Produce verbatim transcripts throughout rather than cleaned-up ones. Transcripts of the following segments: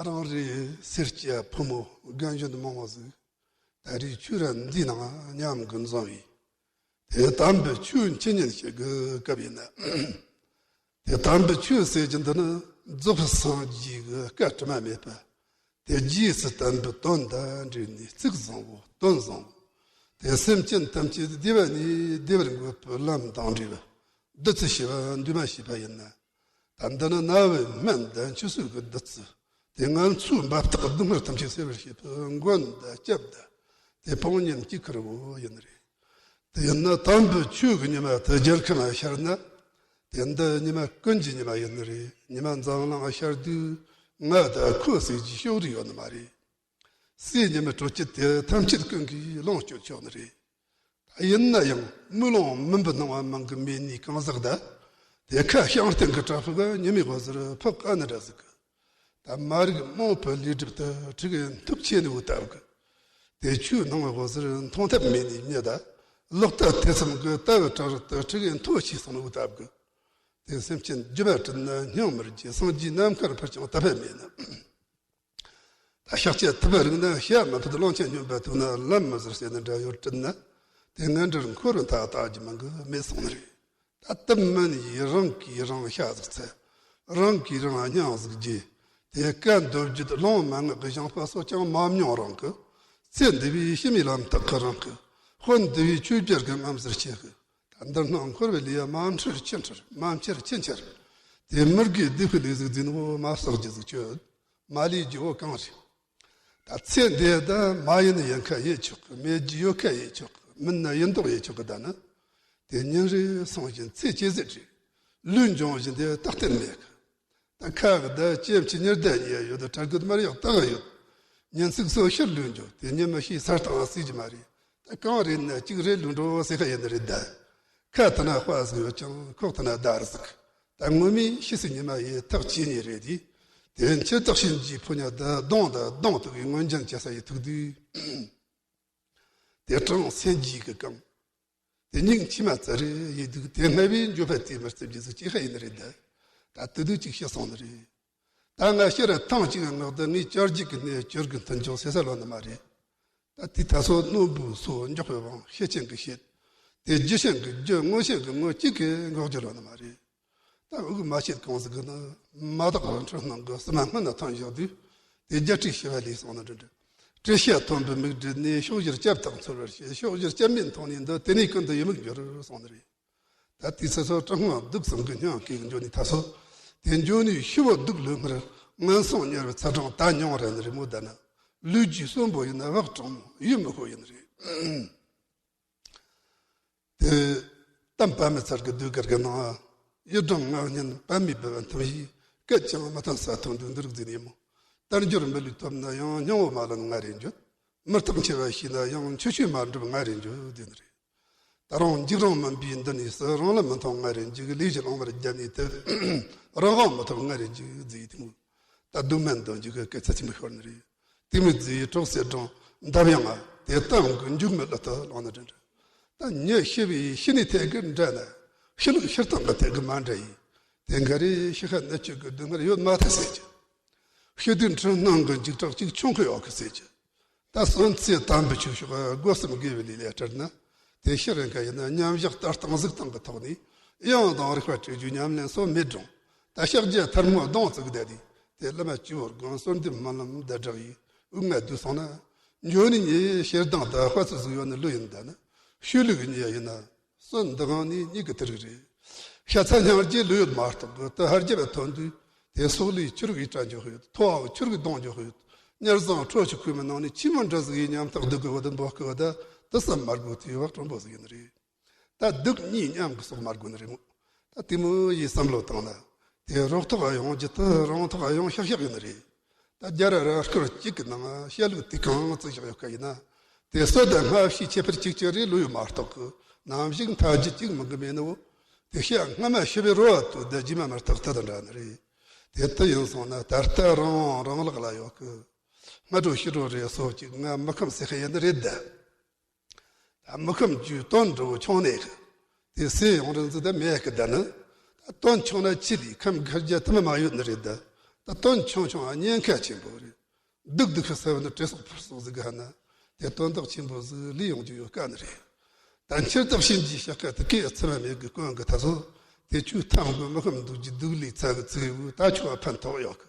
རང་རེའི་སེར་སྐྱ་ཕོ་མོ་རྒན་གཞོན་མང་བ་ཟིག་ད་རེས་ཆོས་ར་འདིའི་ནང་མཉམ་གི་འཛོམས་པའི། དེ་དམ་པའི་ཆོས་འཆད་ཉན་བྱེད་གི་སྐབས་ཡིན་ན། དེ་དམ་པའི་ཆོས་ཟེར་རྒྱུ་འདི་ནི་རྫོགས་པའི་སངས་རྒྱས་ཀྱི་བཀའ་དྲི་མ་མེད་པ། དེ་རྗེས་སུ་དམ་པའི་དོན་དང་འབྲེལ་ནས་ཚིག་བཟང་བོ་དོན་བཟང་བོ། དེ་སེམས་ཅན་ཐམས་ཅད་བདེ་བ་ནས་བདེ་བར་འགོད་པའི་ལམ་དང་འབྲེལ་བའི་བདུད་རྩི་ཞེས་པ་འདུས་མ་བྱས་པ་ཡིན་ན། ད་འདི་ནི་རྣ་བའི་སྨན་དང་ཆུ་སོགས་ཀྱི་བདུད་རྩི། དེ་ངན་སོང་འབབ་སྟེགས་སྡུག་བསྔལ་ཐམས་ཅད་སེལ་བར་བྱེད་པའི་མགོན་དང་སྐྱབས་དང་། དེ་སྤང་གཉེན་གྱི་ཁུར་བོ་ཡིན་ནི་རེད། དེ་ཡིན་ན་དམ་པའི་ཆོས་ཀྱི་ཉི་མ་དེ་རྒྱལ་ཁམས་ལ་ཤར་ན། དེ་འདི་ཉི་མ་ཀུན་གྱི་ཉི་མ་ཡིན་ནི་རེད། ཉི་མ་འཛམ་གླིང་ལ་ཤར་དུས་ང་དང་ཁོ་ཟེར་གྱི་ཕྱོགས་རིས་ཡོད་ནི་མ་རེད། སའི་ཉི་མའི་དྲོ་སྐྱིད་དེ་ཐམས་ཅད་ཀུན་གྱིས་ལོངས་སྤྱོད་ཆོག་ནི་རེད། ད་ཡིན་ན་ཡང་དམུས་ལོང་མུན་པའི་སྣང་བ་མང་གི་མེ་ནི་གང་ཟག་ད། དེ་ཁ་བྱང་སྟེང་གི་བྲག་ཕུག་གི་ཉི་མའི་འོད་ཟེར་ཕོག་ཨ་ནི་འདྲ་ཟིག་གི། ད་མ་རིག་རྨོངས་པའི་ལས་སྒྲིབ་དེ་ཁྲི་གའི་མཐུག་ཆེ་ནི་འུ་སྟབས་གི། དེ་ཆུའི་སྣང་བའི་འོད་ཟེར་མཐོང་ཐབས་མེད་ནི་མྱི་ད། ལོག་ལྟ་ཐེ་ཚོམ་གི་ལྟ་བའི་བྲག་རི་དེ་ཁྲི་གའི་མཐོ་ཆེ་སོང་ནི་འུ་སྟབས་གི། དེ་སེམས་ཅན་རྒྱུད་པ་དྲན་ན་སྙིང་མི་རྗེ། སངས་རྒྱས་ནམ་མཁར་འཕུར་ཀྱང་དད་པ་མེད་ན། ད་ཤཱཀྱ་ཐུབ་པ་རིག་ན་ཤ་མི་ཕུད། གླང་ཆེན་སྨྱོན་པ་ཐུག་ན་ལམ་མི་ཟོར་ཟེར་ནི་འདྲ་ཡོད་དྲན་ན། དེ་ངན་འབྲེལ་འཁོར་བའི་མཐའ་དག་རྒྱུ་མང་གི་མེད་སོང་ནི་རེད། ད་དུ་མིན་ཡིས་རང་གིས་རང་ཤ་ཟིག་འཚལ། རང་གིས་རང་སྙིང་ཟིག་རྗེ། དེ་བཀའ་མདོ་རྒྱུད་ལུང་མན་ངག་གི་བཞེངས་པ་སོགས་ཀྱང་མ་མྱོང་རང་གི། ཚེ་འདི་བའི་ཕྱི་མའི་ལམ་རྟགས་ཀྱི་རང་གི། དཔོན་འདི་བའི་ཆོས་རྒྱལ་གྱི་རྔམ་ཟེར་ཆེ་གི། ད་འདིར་སྣང་འཁོར་བའི་ལས་མ་འཁྲུལ་ཅི་འཁྲུལ། མ་འཁྱེར་ཅི་འཁྱེར། དེ་མི་དགེ་སྡིག་པའི་ལས་ཟིག་འཛིན་བོ་མ་བསགས་རྒྱུ་ཟིག་ཆོད། མ་ལས་རྒྱུ་བོ་གང་རེད། ད་ཚེ་འདི་ད་མ་ཡིན་ཡིན་ཁ་ཡེ་ཆོག་གི། མེད་རྒྱུ་ཡོད་ཁ་ཡེ་ཆོག་གི། མིན་ན་ཡིན་མདོག་ཡེ་ཆོག་གི། ད་ནི་དེ་ཉིན་རེ་སོང་བཞིན་ཚེ་ཇེ་ཟད་རེད། ལུས་འབྱུང་བཞིན་དེ་རྟག་བརྟན་མེད་གི། ད་ཁ་གི་ད་ལྕེ་མཆུ་སྙིར་ད་གཉིས་ཡོད། དྲ་གི་དམར་ཡག་ད་ག་ཡོད། ཉིན་ཚིགས་སོ་ཤར་ལུས་འགྱོ། དེ་ཉིན་མི་ཤེས་ས་སྟེང་སྲིད་ཀྱི་མ་རེད། ད་གང་རེད་ན་གཅིག་རེད་ལུས་འགྲོ་ཟེར་ཁ་ཡིན་ནི་རེད་ད། ཁ་ཐ་ན་དཔའ་ཟིག་ཡོད་ཀྱང་ཁོག་ཐ་ན་བརྡར་ཟིག། ད་ངོ་མའི་ཤི་སི་ཉི་མ་ཡི་ཐག་ཆེ་ཉེ་རེད་དེ། དེ་ཕྱི་ཐག་ཕྱིན་གྱི་ཕོ་ཉ་ད་གདོང་ད་གདོང་ཐུག་གི་ངོ་འཇམ་ཅེ་ས་ཡི་ཐུག་དུས། དེ་གྲང་སེན་གྱི་གི་གང་། དེ་སྙིང་མཆི་མ་ཙ་རེ་ཡི་དུག། དེ་སྔ་བའི་འགྱོད་པ་དེ་མི་རྩེ་རྒྱུ་ཟིག་ཅི་ཧ་ཡིན་ནི་རེད་ད། ད་དུ་དུ་ཅིག་ཤི་སོང་ནི་རེད། ད་ང་ཤི་ར་ཐང་གཅིག་ངག་ད་ངའི་བཅར་རྒྱུ་གི་གནས་བཅོར་གི་མཐུན་ཆོག་ཟེར་ས་ལོ་ནི་མ་རེད། ད་དེ་ད་སོ་རྣོན་པོའི་སོ་མགྱོགས་པའི་དབང་ཤེད་ཆེན་གི་ཤེད། དེ་རྒྱུ་ཤེན་གི་རྒྱུ་ངོ་ཤེན་གི་ངོ་གཅིག་གི་འགོག་རྒྱུ་ལོ་ནི་མ་རེད། ད་དབུགས་མ་ཆད་གང་ཟིག་གི་ནི་མ་དག་པ་འཁྲུལ་སྣང་གི་སི་མ་སྔོན་ན་ཐོན་བཞག་དུས། དེ་རྒྱ་ཁྲིད་ཤི་བ་ལས་སོང་ནི་འདྲ་འདྲ། དྲི་ཤ་ཐོན་པའི་མིག་བསྒྲིལ་ནས་ཕྱོགས་བཞིར་སྐྱབས་དང་འཚོལ་བར་བྱེད། ཕྱོགས་བཞིར་སྐྱབས་མེད་མཐོང་ནས་འདི། དེ་ནས་ཀུན་ཏུ་ཡི་མུག་འགྱུར་སོང་ནི་རེད། ད་དེའི་ཚེ་སོ་གྲང་སྔོན་སྡུག་གསུམ་གྱི་སྙིང་གི་འགྱོ་ནས་ད་སོ། དེ་འགྱོ་ནས་ཤི་བོ་སྡུག་ལོས་སྔར་ངན་སོང་དམྱལ་བའི་ཚ་གྲང་ད་མྱོང་ར་ནི་རེད་མོ། ད་ན་ལུས་ཀྱི་གསོན་པོ་ཡིན་ན་བག་གྲང་མོ་ཡུལ་མི་ཤོ་ཡིན་ནི་རེད། དེ་གཏམ་པ་མི་ཚར་གི་ཟློས་གར་གི་ནང་ཡི་སྦྲང་ང་བརྙན་པད་མའི་བུ་བ་འཐུམ་ཡིས། སྐད་ཀྱང་མི་ཐོན་ས་ཐོན་དུས་འདི་རིགས་འཛིན་ཡིན་མོ། དལ་འབྱོར་མི་ལུས་ཐོབ་ན་ཡང་སྙིང་བོ་མ་ལོན་ང་རེ་འགྱོད། མི་རྟག་འཆི་བ་ཤེས་ན་ཡང་ཆོས་ཆོས་མ་འགྲུབ་ང་རེ་འགྱོད་ཟེར་ནི་རེད། ད་རུང་འཇིགས་རུང་མུན་པའི་འདི་ནས་སུ། རང་ལ་མི་མཐོང་ང་རེ་འཇིགས། ལས་ཀྱི་ལོང་བར་བརྒྱབ་ནས་དེ། རང་དབང་མི་ཐོབ་ང་རེ་འཇིགས་ཟེར་ཡི་དེ་མོ། ད་སྡུག་བསྔལ་འདོན་རྒྱུ་གི་སྐད་ཆ་ཆེན་པོ་ཤོར་ནི་རེད། དེ་མི་ཚེའི་གྲོགས་སེ་སྒྲུང་འདབ་ཡངས་དེ་གཏམ་གྱི་མཇུག་མི་ལ་ལྟ་ལོང་ནི་འདྲ་འདྲ། ད་མྱི་ཤི་བའི་ཤི་ནི་ཐད་ཀྱི་འདྲ་ན། ཤི་ལུགས་ཤི་སྟངས་ཀྱི་ཐད་ཀྱི་མ་འདྲ་ཡིན། དེ་འགའ་རེ་ཤི་ཁ་ནད་བཅོས་ཀྱི་སྡུག་བསྔལ་ཡོད་མ་ཐལ་ཟེར་གྱི། ཤི་དུས་འཁྲུལ་སྣང་གི་འཇིགས་སྐྲག་ཅིག་ཆུང་ཁུ་ཡོད་གི་ཟེར་གྱི། ད་གསོན་ཚེ་དམ་པའི་ཆོས་ཕྱོགས་སྒོ་གསུམ་དགེ་བའི་ལས་ལས་སྤྲུལ་ན། དེ་ཤི་རན་ཁ་ཡིན་ན་མཉམ་བཞག་ལྟ་སྟངས་གཟིགས་སྟངས་ཀྱི་ཐོག་ནས་དབྱངས་དང་རིག་པ་སྤྲོས་རྒྱུ་ཉམས་ལེན་སོགས་མེད་རུང་། ད་ཕྱག་རྒྱ་ཐལ་མོ་གདོང་བཙུགས་བསྡད་དེ། དེ་བླ་མ་སྤྱི་བོར་དགོངས། གསོལ་འདེབས་སྨོན་ལམ་བརྡ་དྲག་ཡིས་དབུགས་ང་བསྡུས་སོང་ན། འགྱོ་ནི་ཉིད་ཞེ་སྡང་དང་དཔའ་རྩལ་ཟིག་ཡོད་ནི་ལོས་ཡིན། ད་ནི་ཤུལ་ལུས་ཉིད་ཡིན་ན། གསོན་འདི་གང་ནས་མྱིག་གི་ཐིར་རེད། ཤ་ཚ་སྙིང་རྗེ་ལུས་ཡོད་མ་གཏོགས་གི། དེ་ཧར་རྒྱབ་ཐོན་དུས་དེ་སྲོག་ལུས་ཆུ་རུག་ཡིས་བཀྲ་འཇོག་ཡོད། ཐོ་བ་ཆུ་རུག་གདོང་འཇོག་ཡོད། གཉེར་བཟང་ཁྲོ་ཆུ་ཁུག་མི་ནང་ནས་ཆི་མོ་འདྲ་ཟིག་ཡིན་སྙམ་ཐག་སྡུག་གི་བུ་དུ་འབོག་གི་བུ་ད་དུ་བསམ་མ་དགོས་དུས་བག་དྲོན་པོ་ཟིག་ཡིན་ནི་རེད། ད་སྡུག་གཉིས་མཉམ་གི་སོགས་མ་དགོས་ནི་རེད་མོ། ད་དེ་མོ་ཡིས་བསམ་བློ་བཏང་ན། དེ་རོགས་ཐོག་ག་ཡོང་རྒྱུ་དེ་རང་ཐོག་ག་ཡོང་ཤག་ཤག་ཡིན་ནི་རེད། ད་རྒྱ་ར་ར་སྐོར་གཅིག་གི་ནང་བཤད་ལུགས་དེ་གང་བརྩི་བཞག་ཡོད་ཀ་ཡིན་ན། དེ་སྲོལ་དང་སྔ་ཕྱི་ཁྱད་པར་གཅིག་ཅི་རེད་ལོས་ཡོད་མ་གཏོགས་གི། ནམ་ཞིག་མཐའ་རྒྱུ་གཅིག་མི་གི་མེད་ནོ། དེ་བཤད་སྔ་མ་ཤི་བའི་རོ་བ་དུ་ད་རྗེས་མ་མར་ཐག་ཐག་དང་འདྲ་ནི་རེད། དེ་ལྟ་ཡིན་སོང་ན་ད་ལྟ་རང་དབང་རང་ལག་ལ་ཡོད་གི། སྔ་དྲོ་ཕྱི་དྲོ་རེད་སོ་གཅིག་ང་མི་ཁམས་ཟེར་ཁ་ཡིན་ནི་རེད་ད། ད་མི་ཁམས་རྒྱུའི་དོན་འགྲོ་ཆུང་ནས་གི། དེ་སེ་ཡོང་རིན་ཟི་ད་མེད་གི། ད་ནི་ད་དོན་ཆུང་ན་ཅི་ལས་ཁམས་གར་རྒྱ་ཐུ་མི་མ་ཡོད་ནི་རེད་ད། ད་དོན་ཆུང་ཆུང་ཨ་ཉེན་ཁ་ཆེན་པོ་རེད། སྡུག་སྡུག་ཤི་ཟེར་བ་ནི་བྲེལ་སོགས་ཕུར་སོགས་ཟིག་ག་ན། དེ་དོན་དག་ཆེན་པོ་ཟིག་ལས་ཡོང་རྒྱུ་ཡོད་དཀའ་ནི་རེད། ད་འཁྱེར་དག་གཤིན་རྗེའི་ཞག་ཁ་དུ་སྐད་ཚིམ་མེད་གི་གོང་གི་ཐ་སོ། དེ་ཆུ་ཐང་གི་མི་ཁམ་འདུག་རྒྱུ་སྡུག་ལས་ཚ་གི་ཚིག་བུ་ད་ཆུ་བ་ཕན་ཐོགས་ཡོད་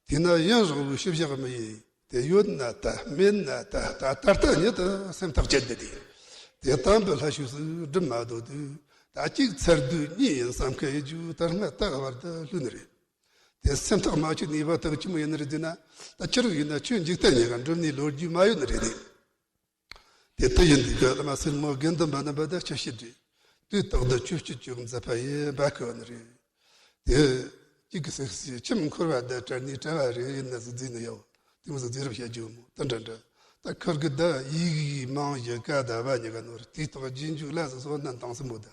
གི། དེས་ན་ཡུན་རིང་བོའི་ཞིབ་བཞག་མི་ཡིན། དེ་ཡོད་ན་ད་མེད་ན་ད་ད་ད་ལྟ་ཉིད་དུ་སེམས་ཐག་བཅད་དེ་དེ། དེ་དམ་པའི་ལྷ་ཞུགས་སུ་སྒྲུབ་མ་དོ་དུས། ད་གཅིག་ཚར་དུས་གཉིས་ཡིན་བསམ་ཁ་ཡི་རྒྱུ་ད་སྔ་ད་བར་དུ་ལྷུ་ནི་རེད། དེ་སེམས་ཐག་མ་ཆོད་ནུས་པ་ཐག་ཆི་མོ་ཡིན་ནི་རེད་ཟེར་ན། ད་ཁྱེད་རང་ཡིན་ན་ཆོས་འཇིག་རྟེན་ཉེ་ག་འགྲུབ་ནས་ལོ་རྒྱུས་མ་ཡོད་ནི་རེད་དེ། དེ་ལྟ་ཡིན་དུས་ཀ་བླ་མ་སེར་མོ་དགེ་འདུན་པ་རྣམ་པ་དང་ཆབ་ཞི་འདྲེས། དུས་རྟག་ཏུ་ཆོས་སྤྱོད་བཅུག་མཛད་པ་ཡིན་པ་ཁོ་ནི་རེད། དེ་གཅིག་གི་སེམས་སུ་ཁྱིམ་འཁོར་བ་འདི་བྲལ་ནས་བྲལ་བ་རེད་ཡིན་ན་ཟིག་རྫིས་ནི་ཡོད། དེ་མོ་ཟིག་རྫིས་རབས་བཤད་རྒྱུ་མོ་དེ་འདྲ་འདྲ། ད་ཁུར་གི་ད་ཡིག་ཡིག་མང་ཞིག་ཀ་ད་བ་ཉི་ག་ནོར་དེའི་ཐོག་རྗེས་འཇུག་ལ་ཟིག་སོ་ནན་དང་སྲིན་པོ་ད།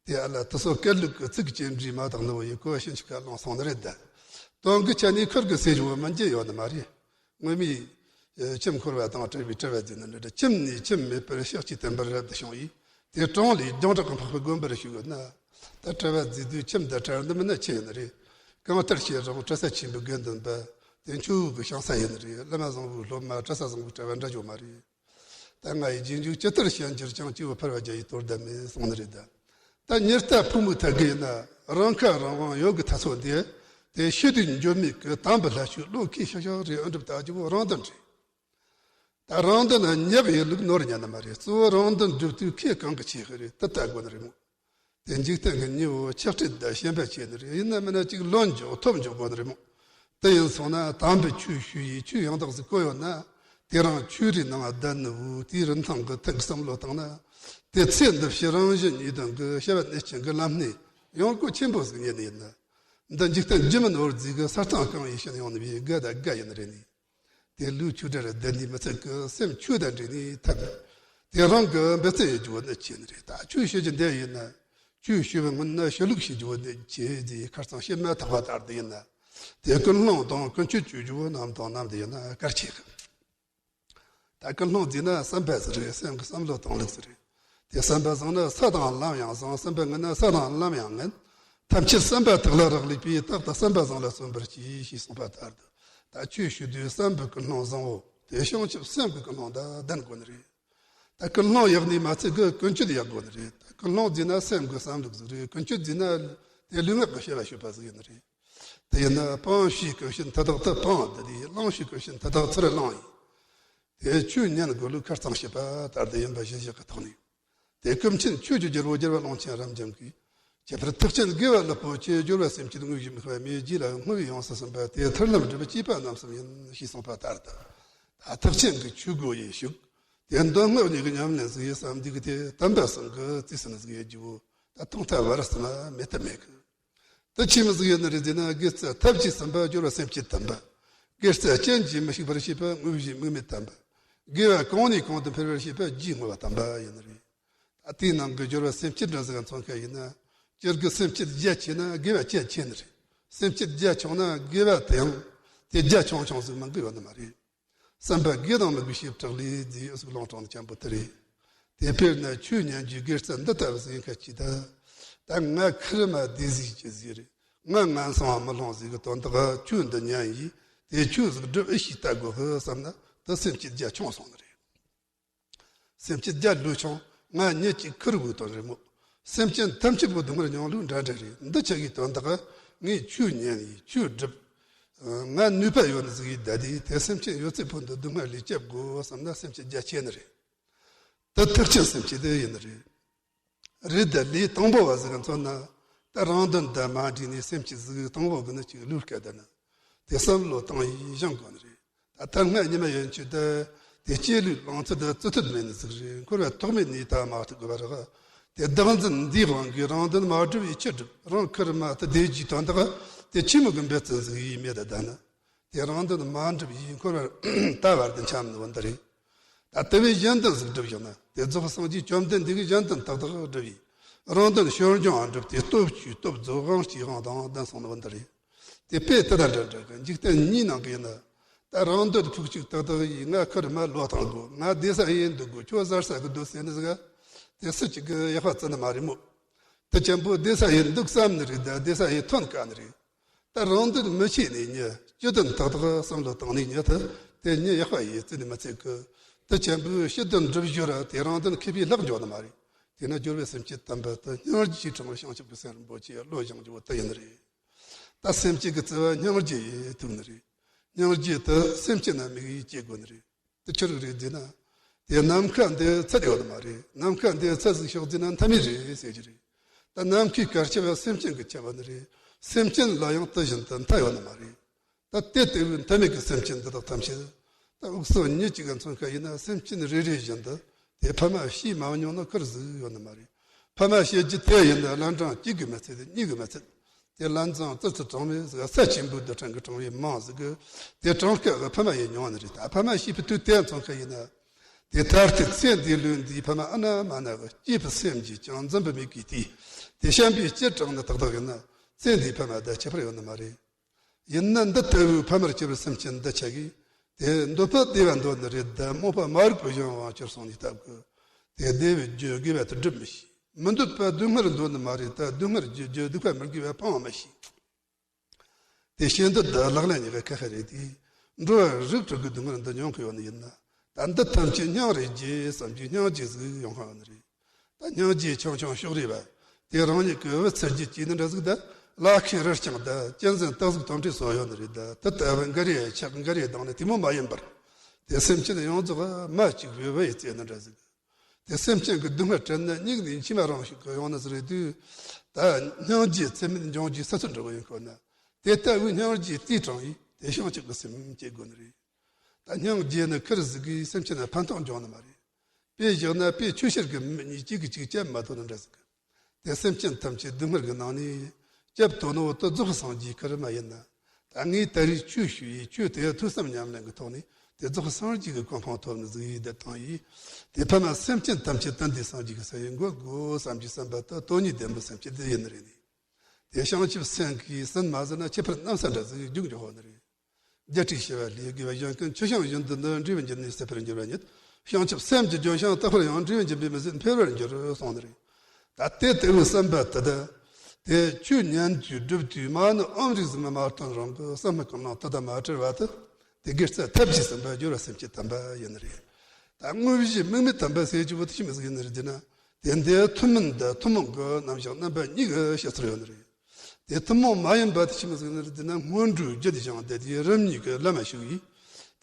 དེ་ཨ་ལ་དེ་སོ་སྐད་ལུག་གི་ཚིག་ཅན་འདྲི་མ་དང་ནི་བོ་ཡི་གོ་ཕྱིན་ཆི་ཁ་ལོང་སོང་ནི་རེད་ད། དོན་གི་ཆ་ནས་ཁུར་གི་སེ་ཇོ་མི་འཇེ་ཡོད་ནི་མ་རེད། ངོ་མའི་ཁྱིམ་འཁོར་བ་དང་བྲལ་བའི་བྲལ་བ་ཟེར་ན་འདྲ་འདྲ། ཁྱིམ་ནས་ཁྱིམ་མེད་པར་ཤག་ཅིག་བསྟན་པར་རབ་ཏུ་བྱུང་ཡིས། དེ་གྲོང་ལས་རྒྱང་གྲགས་ཀྱི་འཕགས་པའི་དགོན་པར་ཞུགས་ཡོད་ན། ད་བྲལ་བ་ཟེར་དུས་ཁྱིམ་དང་བྲལ་འདི་མིན་ན་ཆི་ཡིན་ནི་རེད། གང་ལྟར་བྱས་རུང་གྲྭ་ས་ཆེན་པོའི་དགེ་འདུན་པ། དེ་ཆོས་ཀྱི་ཞིང་ས་ཡིན་ནི་རེད། བླ་མ་བཟང་པོའི་སློབ་མ་གྲྭ་ས་བཟང་པོའི་གྲྭ་བ་འདྲ་ཅོ་མ་རེད། ད་ང་ཡི་རྗེས་འཇུག་ཇི་ལྟར་བྱ་འགྱུར་ཀྱང་། སྐྱེས་བུ་ཕལ་བ་བརྒྱ་ཡི་དོན་དག་མིན་གསུངས་ནི་རེད་ད། ད་ཉི་ལྟ་ཕོ་མོའི་ཐད་ཀ་ཡིན་ན་རང་ཁ་རང་དབང་ཡོད་གི་ཐ་ཚོ་འདི། དེ་ཤེས་དུས་འགྱོད་མེད་ཀྱི་དམ་པའི་ལྷ་ཆོས་བློ་ཁེལ་ཤག་ཤག་རེད། ཨ་འགྲུབ་ད་ཅི་བོ་རང་དོན་རེད། ད་རང་དོན་ན་ཉག་ཡི་ལུགས་ནོར་ཉན་ནི་མ་རེད། གཙོ་བོ་རང་དོན་སྒྲུབ་དུས་ཁེ་གང་གི་ཆེ་གི་རེད། དེ་ལྟ་དགོས་ནི་རེད་མོ། དེ་འཇིག་རྟེན་གྱི་མྱི་བོ་ཆགས་སྲེད་དང་ཞེན་པ་ཆེ་ནི་རེད། ཡིན་ན་མིན་ན་ཅིག་ལོན་འཇོག་ཐོབ་འཇོག་དགོས་ནི་རེད་མོ། དེ་ཡིན་སོང་ན་དམ་པའི་ཆོས་ཞུ་ཡིས་ཆོས་ཡང་དག་ཟིག་གོ་ཡོད་ན། དེ་རང་ཆོས་རའི་ནང་བསྡད་ནི་བོ་དེའི་རིན་ཐང་གི་ཐད་བསམ་བློ་བཏང་ན། དེ་ཚེ་འདི་ཕྱི་རང་བཞིན་གཉིས་ལྡན་གྱི་བྱ་བ་གནོད་སྐྱེལ་གྱི་ལམ་སྣེ་ཡོང་སྒོ་ཆེན་པོ་ཟིག་རྙེད་ནི་ཡིན་ན། འདི་འཇིག་རྟེན་རྒྱུ་མིན་བོར་རྫིས་ཀྱི་ས་སྟེང་གང་ཡིན་ཕྱིན་ཡོང་ནི་བའི་དགའ་དང་དགའ་ཡིན་རེད་ནི། དེ་ལུས་ཆོས་སྒྲ་ར་བདེན་ནི་མི་ཚད་ཀྱི་སེམས་ཆོས་དང་འདྲེས་ནས་ཐབས། དེ་རང་གི་འབད་བརྩོན་ཡོད་རྒྱུ་བོ་ནི་ཆེ་ནི་རེད། ད་ཆོས་བཤད་རྒྱུ་འདི་ཡིན་ན། ཆོས་ཞུ་བའི་སྔོན་ན་ཞུ་ལུགས་ཤེས་རྒྱུ་བོ་ནི་ཆེ་ཟེར། ཁ་རྩང་བཤད་མ་ཐག་པ་ལྟར་དུ་ཡིན་ན། དེ་ཀུན་སློང་དང་ཀུན་སྤྱོད་བཅོས་རྒྱུ་བོ་ནམ་དང་ནམ་དུ་ཡིན་ན་གལ་ཆེ་གི། ད་ཀུན་སློང་ཟེར་ན་བསམ་པ་ཟིག་རེད། སེམས་ཀྱི་བསམ་བློ་གཏོང་ལུགས་ཟིག་རེད། དེ་བསམ་པ་བཟང་ན་ས་དང་ལམ་ཡང་བཟང་། བསམ་པ་ངན་ན་ས་དང་ལམ་ཡང་ངན། ཐམས་ཅད་བསམ་པ་དག་ལ་རག་ལས་པས། རྟག་ཏུ་བསམ་པ་བཟང་ལ་བརྩོན་པར་གྱིས་ཞེས་གསུངས་པ་ལྟར་དུ། ད་ཆོས་ཞུ་དུས་བསམ་པའི་ཀུན་སློང་བཟང་བོ་དེ་བྱང་ཆུབ་སེམས་ཀྱི་ཀུན་སློང་དང་ལྡན་དགོས་ནི་རེད། ད་ཀུན་སློང་ཡག་ནི་མ་ཚད་ཀྱི་ཀུན་སྤྱོད་ཡག་དགོས་ནི་རེད། ད་ཀུན་སློང་ཟེར་ན་སེམས་ཀྱི་བསམ་ལུགས་ཟིག་རེད། ཀུན་སྤྱོད་ཟེར་ན་དེ་ལུས་ངག་གི་བྱ་བ་ཞུ་བ་ཟིག་ཡིན་ནི་རེད། དེ་ཡིན་ན་སྤང་བྱའི་ཀུན་སྤྱོད་མཐའ་དག་ཏུ་སྤང་བསྡད་དེ། བླང་བྱའི་ཀུན་སྤྱོད་མཐའ་དག་ཚུར་བླངས་ཡིན། དེ་ཆོས་ཉན་དགོས་ལུགས་ཁ་རྩང་བཤད་པ་ལྟར་དུ་ཡིན་པ་གཞི་བཞག་གི་ཐོག་ནས། དེ་ཀུན་མཁྱེན་ཆོས་ཀྱི་རྒྱལ་པོ་རྒྱལ་བ་ཀློང་ཆེན་རབ་འབྱམས་ཀྱིས། ཁྱད་པར་ཐེག་ཆེན་དགེ་བ་ལེགས་པོ་ཆེ། སྦྱོར་བ་སེམས་བསྐྱེད་དངོས་གཞི་དམིགས་པ་མེད། རྗེས་ལ་བསྔོ་བའི་ཡང་སྲིད་གསུམ་པ་སྟེ། མཐར་ལམ་སྒྲུབ་པའི་བཅས་པ་རྣམ་གསུམ་ཡིན། ཞེས་གསུངས་པ་ལྟར་དུ། ད་ཐེག་ཆེན་གྱི་ཆོས་སྒོ་ཡི་ཞུགས། དེ་འདོན་བསྔོ་གཉིས་ཀྱི་ཉམས་ལེན་ཟིག་ཡིན་བསམ་འདི་གི་དེ་དམ་པ་སེམས་ཀྱི་རྩིས་ཟིན་ཟིག་ཡོད་རྒྱུ་བོ་ད་ཐོག་མཐའ་བར་གསུམ་ལ་མེད་ཐབས་མེད་གི། དེ་ཆི་མོ་ཟིག་ཡིན་ནི་རེད་ཟེར་ན། དགེ་རྩ་ཐབས་ཀྱིས་ཟིན་པ་སྦྱོར་བ་སེམས་བསྐྱེད་དམ་པ། དགེ་རྩ་རྐྱེན་གྱིས་མི་ཤིགས་པར་བྱེད་པ་དངོས་གཞི་དམིགས་མེད་དམ་པ། དགེ་བ་གོང་ནས་གོང་དུ་འཕེལ་བར་བྱེད་པ་རྒྱུའི་བསྔོ་བ་དམ་པ་ཡིན་ནི་རེད། ད་དེའི་ནང་གི་སྦྱོར་བ་སེམས་བསྐྱེད་འདྲ་ཟིག་མཚོན་མཁན་ཡིན་ན། སྤྱིར་གྱི་སེམས་བསྐྱེད་རྒྱ་ཆེ་ན་དགེ་བ་རྒྱ་ཆེ་ནི་རེད། སེམས་བསྐྱེད་རྒྱ་ཆུང་ན་དགེ་བ་དེ་ཡང་དེ་རྒྱ་ཆུང་ཆུང་ཟིག་མང་གི་ཡོད་ནི་མ་རེད། བསམ་པ་དགེ་དང་མི་དགེའི་བྱེ་བྲག་ལས་བརྩིས་གཟུགས་ལུང་དྲངས་ཆེན་པོ་དེ་རེད། དེ་དཔེར་ན་ཆོས་ཉན་རྒྱུའི་དགེ་རྩ་འདི་ལྟ་བུ་ཟིག་ཡིན་ཁ་ཅིག་ད། ད་ང་ཁེར་མ་བདེ་ཟིག་ཅི་ཟིག་རེད། ང་ངན་སོང་བ་མི་ལྷུང་ཟིག་གི་དོན་དག་ཆོས་འདི་ཉན་ཡིས་དེ་ཆོས་ཟིག་སྒྲུབ་ཨེ་ཤེས་ལྟ་དགོས་ཧི་བསམ་ན་དེ་སེམས་བསྐྱེད་རྒྱ་ཆུང་སོང་ནི་རེད། སེམས་བསྐྱེད་རྒྱ་ལུས་ཆུང་ང་ཉིད་ཀྱི་ཁེར་བོའི་དོན་རེད་མོད། སེམས་ཅན་ཐམས་ཅད་པོ་སྡུག་བསྔལ་མྱོང་ལུགས་འདྲ་འདྲ་རེད། འདི་ཆ་གི་དོན་དག་ངས་ཆོས་ཉན་ཡིས་ཆོས་སྒྲུབ། ང་ནུས་པ་ཡོད་ནི་ཟིག་ཡིས་བསྡད་དེ་དེ་སེམས་ཅན་ཡོད་ཚད་པོ་འདི་སྡུག་བསྔལ་ལས་སྐྱབས་དགོས་བསམ་ན་སེམས་བསྐྱེད་རྒྱ་ཆེ་ནི་རེད། དེ་ཐེག་ཆེན་སེམས་བསྐྱེད་དེ་ཡིན་ནི་རེད། རེད་ད་ལས་དང་པོ་བ་ཟིག་མཚོན་ན། ད་རང་དོན་དང་མ་འདྲེས་ནས་སེམས་བསྐྱེད་ཟིག་དང་པོ་གི་ནི་ཅིག་ལུས་སྐད་ད་ན། དེ་བསམ་བློ་བཏང་ཡིས་སྦྱང་དགོས་ནི་རེད། ད་ཐ་སྔ་ཉི་མ་ཡན་ཆད་དེ། དེ་སྐྱེ་ལུས་ལང་ཚོད་དེ་རྩི་ཐུབ་མེད་ནི་ཟིག་རེད། འཁོར་བ་ཐོག་མེད་ནས་ད་མ་ཐུག་གི་བར་རག་དེ་བདག་འཛིན་འདིའི་དབང་གིས་རང་དོན་མ་བསྒྲུབས་ཡིས་ཅི་སྒྲུབ། རང་ཁེར་མ་ཐུག་བདེ་རྒྱུའི་དོན་དག་དེ་ཆི་མོ་གི་འབད་བརྩོན་ཟིག་ཡིས་མེད་ད་ད་ན། དེ་རང་དོན་མ་འགྲུབ་ཡིས་འཁོར་བར་ད་བར་དུ་འཁྱམས་ནི་བོ་འདི་རེད། ད་དེ་བས་གཞན་དོན་ཟིག་སྒྲུབ་བཞག་ན་དེ་རྫོགས་སངས་རྒྱས་བཅོམ་ལྡན་འདས་ཀྱིས་གཞན་དོན་ཏག་ཏག་སྒྲུབ་ཡིས། རང་དོན་ཕྱིར་འགྱངས་འགྲུབ་སྟེ་སྟོབས་བཅུའི་སྟོབས་རྫོགས་དབང་སྤྱིའི་དབང་དང་ལྡན་སོང་ནི་བོ་འདི་རེད། དེ་དཔེ་དེ་དང་འདྲ་འདྲ་གི་འཇིག་རྟེན་གཉིས་ནང་གི་ཡིན་ན། ད་རང་འདོད་ཕུགས་གཅིག་ཏག་ཏག་ཡིས་ང་ཁེར་མ་ལོ་བཏང་དགོས། ང་བདེ་ས་ཡིན་འདུག་དགོས། ཁྱོད་གཟར་ས་གི་འདུག་ཟེར་ནི་ཟིག་དེ་སུ་གཅིག་གི་ཡག་པ་བརྩི་ནི་མ་རེད་མོད། དེ་ཅན་པོ་བདེ་ས་ཡིན་འདུག་བསམ་ནི་རེད། ད་བདེ་ས་ཡིན་ཐོན་དཀའ་ནི་རེད། ད་རང་དོན་མི་ཤེས་ནས་ཉོན། སྤྱི་དོན་ཏག་ཏག་བསམ་བློ་བཏང་ནས་ཉོན་ད། དེ་ཉོན་ཡག་པ་ཡིན་རྩིས་ནས་མི་ཚད་གི། དེ་ཆེན་པོའི་སྤྱི་དོན་སྒྲུབ་ཞོར་དེ་རང་དོན་མཁས་པའི་ལག་འབྱོར་ནི་མ་རེད། དེས་ན་སྦྱོར་བའི་སེམས་བསྐྱེད་དམ་པ་དེ་སྙིང་རྗེས་དྲངས་པའི་བྱང་ཆུབ་ཀྱི་སེམས་རིན་པོ་ཆེ་བློ་སྦྱང་རྒྱུ་བོ་དེ་ཡིན་ནི་རེད། ད་སེམས་བསྐྱེད་ཀྱི་རྩ་བ་སྙིང་རྗེ་ཡིས་ཐུག་ནི་རེད། སྙིང་རྗེ་དེ་སེམས་ཅན་ན་དམིགས་ཡིས་བསྐྱེད་དགོས་ནི་རེད། དེ་ཆི་རིགས་རེད་ཟེར་ན། དེ་ནམ་མཁའ་འདི་ཚད་ཡོད་ནི་མ་རེད། ནམ་མཁའ་འདི་ཚད་ཟིག་ཤོག་ཟེར་ན་མཐའ་མེད་རེད་ཟེར་གྱི་རེད། ད་ནམ་མཁའི་གར་ཁྱབ་པ་སེམས་ཅན་གྱི་ཁྱབ་པ་ནི་རེད། སེམས་ཅན་ལ་ཡང་དེ་བཞིན་དུ་མཐའ་ཡོད་ནི་མ་རེད། ད་དེ་ལྟ་བུའི་མཐའ་མེད་ཀྱི་སེམས་ཅན་འདི་དག་ཐམས་ཅད། ད་དབུགས་སུ་ཉིད་ཅིག་ག་མཚོན་ཁ་ཡིན་ན་སེམས་ཅན་རེ་རེ་བཞིན་དུ་དེ་ཕ་མ་ཤེས་མ་མྱོང་ན་ཁུར་ཟིག་ཡོད་ནི་མ་རེད། ཕ་མ་ཤེས་རྒྱུ་དེ་ཡིན་ན་ལན་གྲངས་གཅིག་གིས་མི་ཚད་གཉིས་ཀྱིས་མི་ཚད། དེ་ལན་ཚང་ཙི་ཙི་གྲངས་མེད་ཟིག་ས་ཆེན་པོའི་རྡུལ་ཕྲན་གྱི་གྲངས་ཡིན་མང་ཟིག་གི། དེ་གྲངས་ཀ་གི་ཕ་མ་ཡིན་མྱོང་ནི་རེད། ད་ཕ་མ་ཤེས་པའི་དུས་དེ་མཚོན་ཁ་ཡིན་ན། དེ་ད་ལྟའི་ཚེ་འདིའི་ལུས་འདིའི་ཕ་མ་ཨ་ན་མ་ན་གི་སྐྱེས་པའི་སེམས་ཀྱིས་ཀྱང་འཛིན་པའི་མིག་གིས་དེ། དེ་བྱམས་པའི་སྤྱིར་དྲངས་ནི་ཏག་ཏག་ཡིན་ན། ཚེ་འདིའི་ཕ་མ་ད་ཁྱད་པར་ཡོད་ནི་མ་རེད། ཡིན་ན་འདི་ལྟ་བུའི་ཕ་མར་གྱུར་པའི་སེམས་ཅན་འདི་ཆ་གིས། དེ་འདོད་པ་བདེ་བ་འདོད་ནི་རེད་ད་རྨོངས་པ་མ་རིག་པའི་གཞན་དབང་གྱུར་སོང་ནས་སྟབས་ཀྱིས། དེ་བདེ་བའི་རྒྱུ་དགེ་བ་དེ་སྒྲུབ་མི་ཤེས། མི་འདོད་པ་སྡུག་བསྔལ་འདོད་ནི་མ་རེད་ད་སྡུག་བསྔལ་རྒྱུ་རྒྱུ་སྡིག་པ་མི་དགེ་བ་སྤང་མི་ཤེས། དེ་ཤེས་འདོད་ད་ལག་ལེན་གཉིས་ཀ་ཁག་ཁག་རེད་དེ། འགྲོ་བ་རིགས་དྲུག་གི་སྡུག་བསྔལ་འདི་མྱོང་གི་ཡོད་ནི་ཡིན་ན། ད་འདི་ཐམས་ཅད་སྙིང་རེ་རྗེ་བསམ་གྱི་སྙིང་རྗེ་ཟིག་ཡོང་ཁ་ཡོད་ནི་རེད། ད་སྙིང་རྗེ་ཆུང་ཆུང་ཕྱོགས་རིས་པ། དེ་རང་ཉིད་ཀྱི་བུ་ཚ་རྒྱུད་ཀྱི་ནི་འདྲ་ཟིག་ད། ལ་ཁེངས་རུ་རྐྱང་ད་གཅན་གཟན་སྟག་གཟིག་དོམ་ཁྲའི་སོགས་ཡོད་ནི་རེད་ད། དེ་ལྟ་བུ་འགའ་རེ་ཆགས་འགའ་རེ་ལྡང་ནི་དེ་མོ་མ་ཡིན་པར། དེ་སེམས་ཅན་ཡོངས་རྫོགས་མ་གཅིག་པའི་བུ་ཡི་རྩེ་ནི་འདྲ་ཟིག་དེ་སེམས་ཅན་གྱི་སྡུག་བསྔལ་དྲན་ན་སྙིང་ནས་མཆི་མ་རང་ཞིག་གི་ཡོང་ནི་ཟིག་རེད་དུས། ད་སྙིང་རྗེ་ཚད་མེད་འབྱུང་རྒྱུའི་ས་ཚོད་འགྲོ་གི་ཡིན་ཁོ་ན། དེ་ལྟ་བུའི་སྙིང་རྗེ་རྩིས་དྲངས་ཡིས་དེ་བྱང་ཆུབ་ཀྱི་སེམས་སྐྱེ་དགོས་ནི་རེད། ད་སྙིང་རྗེ་ནི་ཁུར་ཟིག་གིས་སེམས་ཅན་ལ་ཕན་ཐོགས་འབྱུང་ནི་མ་རེད། དཔེ་བཞག་ན་དཔེ་ཆོས་ཕྱིར་གྱི་མི་གཉིས་གཅིག་གིས་གཅིག་སྐྱབས་མ་ཐོབ་ནི་འདྲ་ཟིག་དེ་སེམས་ཅན་ཐམས་ཅད་སྡུག་བསྔལ་གྱི་ནང་ནས་སྐྱབས་ཐོབ་ནོ་དེ་རྫོགས་སངས་རྒྱས་ཁུར་མ་ཡིན་ན། ད་ངས་ད་རེས་ཆོས་ཞུ་ཡིས་ཆོས་དེ་ཐོས་བསམ་ཉམས་ལེན་གྱི་ཐོག་ནས་དེ་རྫོགས་སངས་རྒྱས་ཀྱི་གོ་འཕང་ཐོབ་ནི་ཟིག་ཡིན་དེ་བཏང་ཡིས། དེ་ཕ་མ་སེམས་ཅན་ཐམས་ཅད་དོན་དེ་སངས་རྒྱས་ཀྱི་ས་ཡི་འགོད་དགོས་བསམ་གྱི་བསམ་པ་དེ་དོན་གཉིས་ལྡན་པའི་སེམས་བསྐྱེད་དེ་ཡིན་ནི་རེད་ནི། དེ་བྱང་ཆུབ་སེམས་ཀྱིས་ཟིན་མ་ཟིན་ན་ཁྱད་པར་གནམ་ས་འདྲ་ཟིག་རྒྱུག་འགྱོ་ཧོ་ནི་རེད། རྒྱལ་སྲས་ཞི་བ་ལྷས་དགེ་བ་གཞན་ཀུན་ཆུ་བྱང་བཞིན་དུ་འདུ་འབྲས་བུ་འབྱིན་ནི་ཟད་པར་འགྱུར་བ་ཉིད། བྱང་ཆུབ་སེམས་ཀྱི་ལྗོན་ཤིང་རྟག་པར་ཡང་འབྲས་བུ་འབྱིན་པའི་མི་ཟད་འཕེལ་བར་འགྱུར་གསུངས་ནི་རེད། ད་དེ་ལྟ་བུའི་བསམ་པ་དེ་དག་དེ་ཆོས་ཉན་དུས་སྒྲུབ་དུས་མ་ཎི་ཨོཾ་རིག་གསུམ་མ་བཏོན་རང་གི་བསམ་བློ་གང་སྣང་དེ་དང་མ་བྲལ་བ་དེ། དེ་དགེ་རྩ་ཐབས་ཀྱིས་ཟིན་པ་སྦྱོར་བ་སེམས་བསྐྱེད་དམ་པ་ཡིན་ནི་རེད། ད་དངོས་གཞི་དམིགས་མེད་དམ་པ་ཟེར་གྱི་བོ་དེ་ཆི་མོ་ཟིག་ཡིན་ནི་རེད་ཟེར་ན། དེ་འདི་ཐུན་མིན་དང་ཐུན་མོང་གི་རྣམ་གཞག་རྣམ་པ་གཉིས་ཀྱི་བཤད་ཚུལ་ཡོད་ནི་རེད། དེ་ཐུན་མོང་མ་ཡིན་པ་དེ་ཆི་མོ་ཟིག་ཡིན་ནི་རེད་ཟེར་ན། སྔོན་འགྲོའི་རྒྱུད་སྦྱངས་ཏེ་དེའི་རིམ་གཉིས་ཀྱི་ལམ་ཞུགས་ཡིས།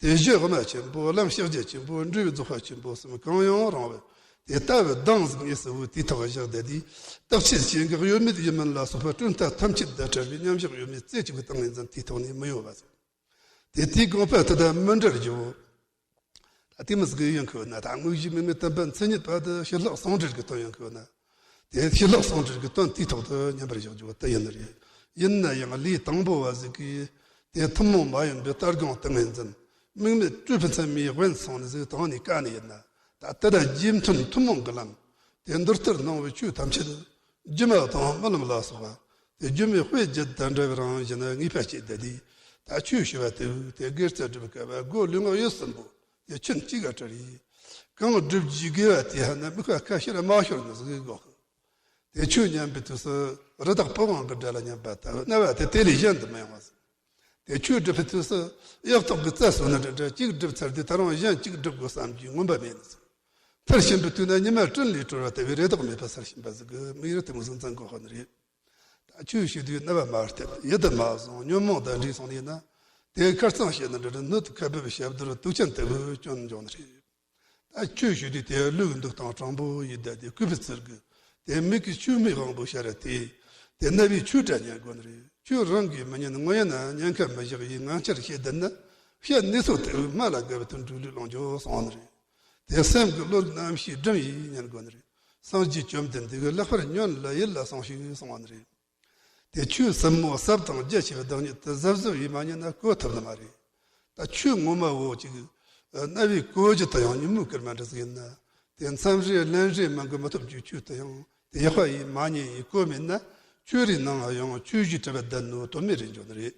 དེ་གཞི་དབུ་མ་ཆེན་པོ་ལམ་ཕྱག་རྒྱ་ཆེན་པོ་འབྲས་བུའི་རྫོགས་པ་ཆེན་པོ་གསུམ་གང་ཡང་རུང་བས། དེ་ལྟ་བུའི་གདངས་ཟིག་ངེས་སུ་བོས་དེའི་ཐོག་བཞག་སྟེ་དེའི་རྟག་ཆད་སྐྱེ་འགག་ཡོད་མེད་ཡིན་མིན་ལ་སོགས་པ་གྲོལ་མཐའ་ཐམས་ཅད་དང་བྲལ་བའི་མཉམ་བཞག་ཡོད་མེད་རྩེ་གཅིག་པའི་ཏིང་ངེ་འཛིན་དེའི་ཐོག་ནས་མི་གཡོ་བ་ཟིག་དེ་དེའི་དགོངས་པ་དེ་དང་མི་འབྲལ་རྒྱུ་བོ། ད་དེ་མི་ཟིག་ཡོང་གི་ཡོད་ན། ད་དངོས་གཞི་དམིགས་མེད་དམ་པ་མཚན་ཉིད་པ་དེ་ཕྱི་ལོགས་ཟུང་འབྲེལ་གྱི་དོན་ཡོང་གི་ཡོད་ན། དེ་ཕྱི་ལོགས་ཟུང་འབྲེལ་གྱི་དོན་དེའི་ཐོག་ཏུ་མཉམ་པར་བཞག་རྒྱུ་བོ་དེ་ཡིན་ནི་རེད། ཡིན་ན་ཡང་ལས་དང་པོ་བ་ཟིག་གིས་དེ་ཐུན་མོང་མ་ཡིན་པའི་ལྟ་སྒོམ་ཏིང་ངེ་འཛིན། དམིགས་མེད་སྤྲོས་པའི་མཚན་མའི་དབེན་སོང་ནི་ཟིག་དང་ནི་དཀའ་ནི་ཡིན་ན། ད་དེ་ལ་རྗེས་མཐུན་ཐུན་མོང་གི་ལམ། དེ་མདོར་བསྟན་གནང་བའི་ཆོས་ཐམས་ཅད། སྒྱུ་མ་དང་རྨི་ལམ་ལ་སོགས་པ། དེ་སྒྱུ་མའི་དཔེ་བརྒྱད་དང་འདྲ་བའི་རང་བཞིན་ངེས་པ་སྐྱེས་ཏེ་དེ། ད་ཆོས་ཞུ་བ་དེ་དེ་དགེ་རྩ་སྒྲུབ་སྐབས་སྒོ་ལུས་ངག་ཡིད་གསུམ་པོ་དེ་ཆུན་གཅིག་ག་བྲལ་ཡིས། གང་སྒྲུབ་རྒྱུའི་དགེ་བ་དེ་ཧ་ན་དམིགས་པ་ཁ་ཕྱིར་མ་ཤོར་ནི་ཟིག་དགོས། དེ་ཆོས་ཉན་པའི་དུས་སུ་རི་དྭགས་སྤུ་དབང་གི་སྒྲ་ལ་ཉན་པ་ལྟ་བུ་རྣ་བ་དེ་དེ་ལས་གཞན་དུ་མི་ཡོང་བ་ཟིག་དེ་ཆོས་སྒྲུབ་པའི་དུས་སུ་གཡག་ཐོག་གི་རྩྭ་ཟོས་ནི་འདྲ་འདྲ་གཅིག་སྒྲུབ་ཚར་དུས་ད་རུང་གཞན་གཅིག་སྒྲུབ་དགོས་བསམ་རྒྱུའི་མངོན་པ་མེད་ནི་ཟིག་མཐར་ཕྱིན་པའི་དུས་ན་ཉི་མ་སྤྲིན་ལས་གྲོལ་བ་ལྟ་བུའི་རེ་དོགས་མེད་པར་སར་ཕྱིན་པ་ཟིག་གི་མིག་རིལ་དེ་མོ་ཟིག་འཛིན་དགོས་ཧ་ནི་རེད། ད་ཆོས་ཞུ་དུས་རྣ་བ་མ་གཏད། ཡིད་དུ་མ་བཟུང་ཉོན་མོངས་དང་འདྲེས་སོང་ནས་ན། དེ་ཁར་གཙང་བྱེད་ནི་འདྲ་འདྲ་སྣོད་དུ་ཁ་འབབ་ཞབས་རྡོལ་དུག་ཅན་ལྟ་བུའི་སྐྱོན་འབྱུང་ནི་རེད། ད་ཆོས་ཞུ་དུས་དེ་ལུས་ཀྱི་འདུག་སྟངས་དྲང་པོ་ཡིན་ད་དེ་གུས་པའི་ཚུལ་གྱིས། དེ་མིག་གིས་ཆོས་མིག་དབང་པོ་ཤར་ར་དེ། དེ་རྣ་བས་ཆོས་སྒྲ་ཉན་དགོས་ནི་རེད། ཆོས་རང་གིས་མི་ཉན་ངོ་ཡིན་ན་ཉན་ཁ་མི་བཞག་ཡིན་ངང་ཆར་བཤད་བསྡད་ན། བཤད་ནུས་སོ་དེ་བས་སྨྲ་ལ་དགའ་བའི་དོན་འགྲུབ་ལུས་ལོངས་སྤྱོད་གསུང་བ་ནི་རེད། དེ་སེམས་ཀྱི་བློ་རིག་རྣམ་ཤེས་སྒྲིམ་ཡིས་ཉན་དགོས་ནི་རེད། སངས་རྒྱས་བཅོམ་ལྡན་འདས་ཀྱིས་ལེགས་པར་ཉོན་ལ་ཡིད་ལ་ཟུངས་ཤིག་གསུང་བ་ནི་རེད། དེ་ཆོས་ཟབ་མོ་ཟབ་དང་རྒྱ་ཆེ་བའི་བདག་ཉིད་དེ་གཟབ་གཟབ་ཡིས་མ་ཉན་ན་གོ་ཐུབ་ནི་མ་རེད། ད་ཆོས་ངོ་མ་བོ་ཅིག་རྣ་བས་གོ་རྒྱུ་དང་ཡང་ཉིན་མོའི་སྐར་མ་འདྲ་ཟིག་ཡིན་ན། དེ་མཚམས་རེ་ལན་རེ་མང་གི་མི་ཐོབ་རྒྱུའི་ཆོས་དེ་ཡང་དེ་ཡག་པ་ཡིས་མ་ཉན་ཡིས་གོ་མེད་ན། ཆོས་རའི་ནང་ཡང་ཆོས་བཞིན་བྲལ་བ་ལྡན་ནོ་དོན་མེད་རེད་འགྱོ་ནི་རེད།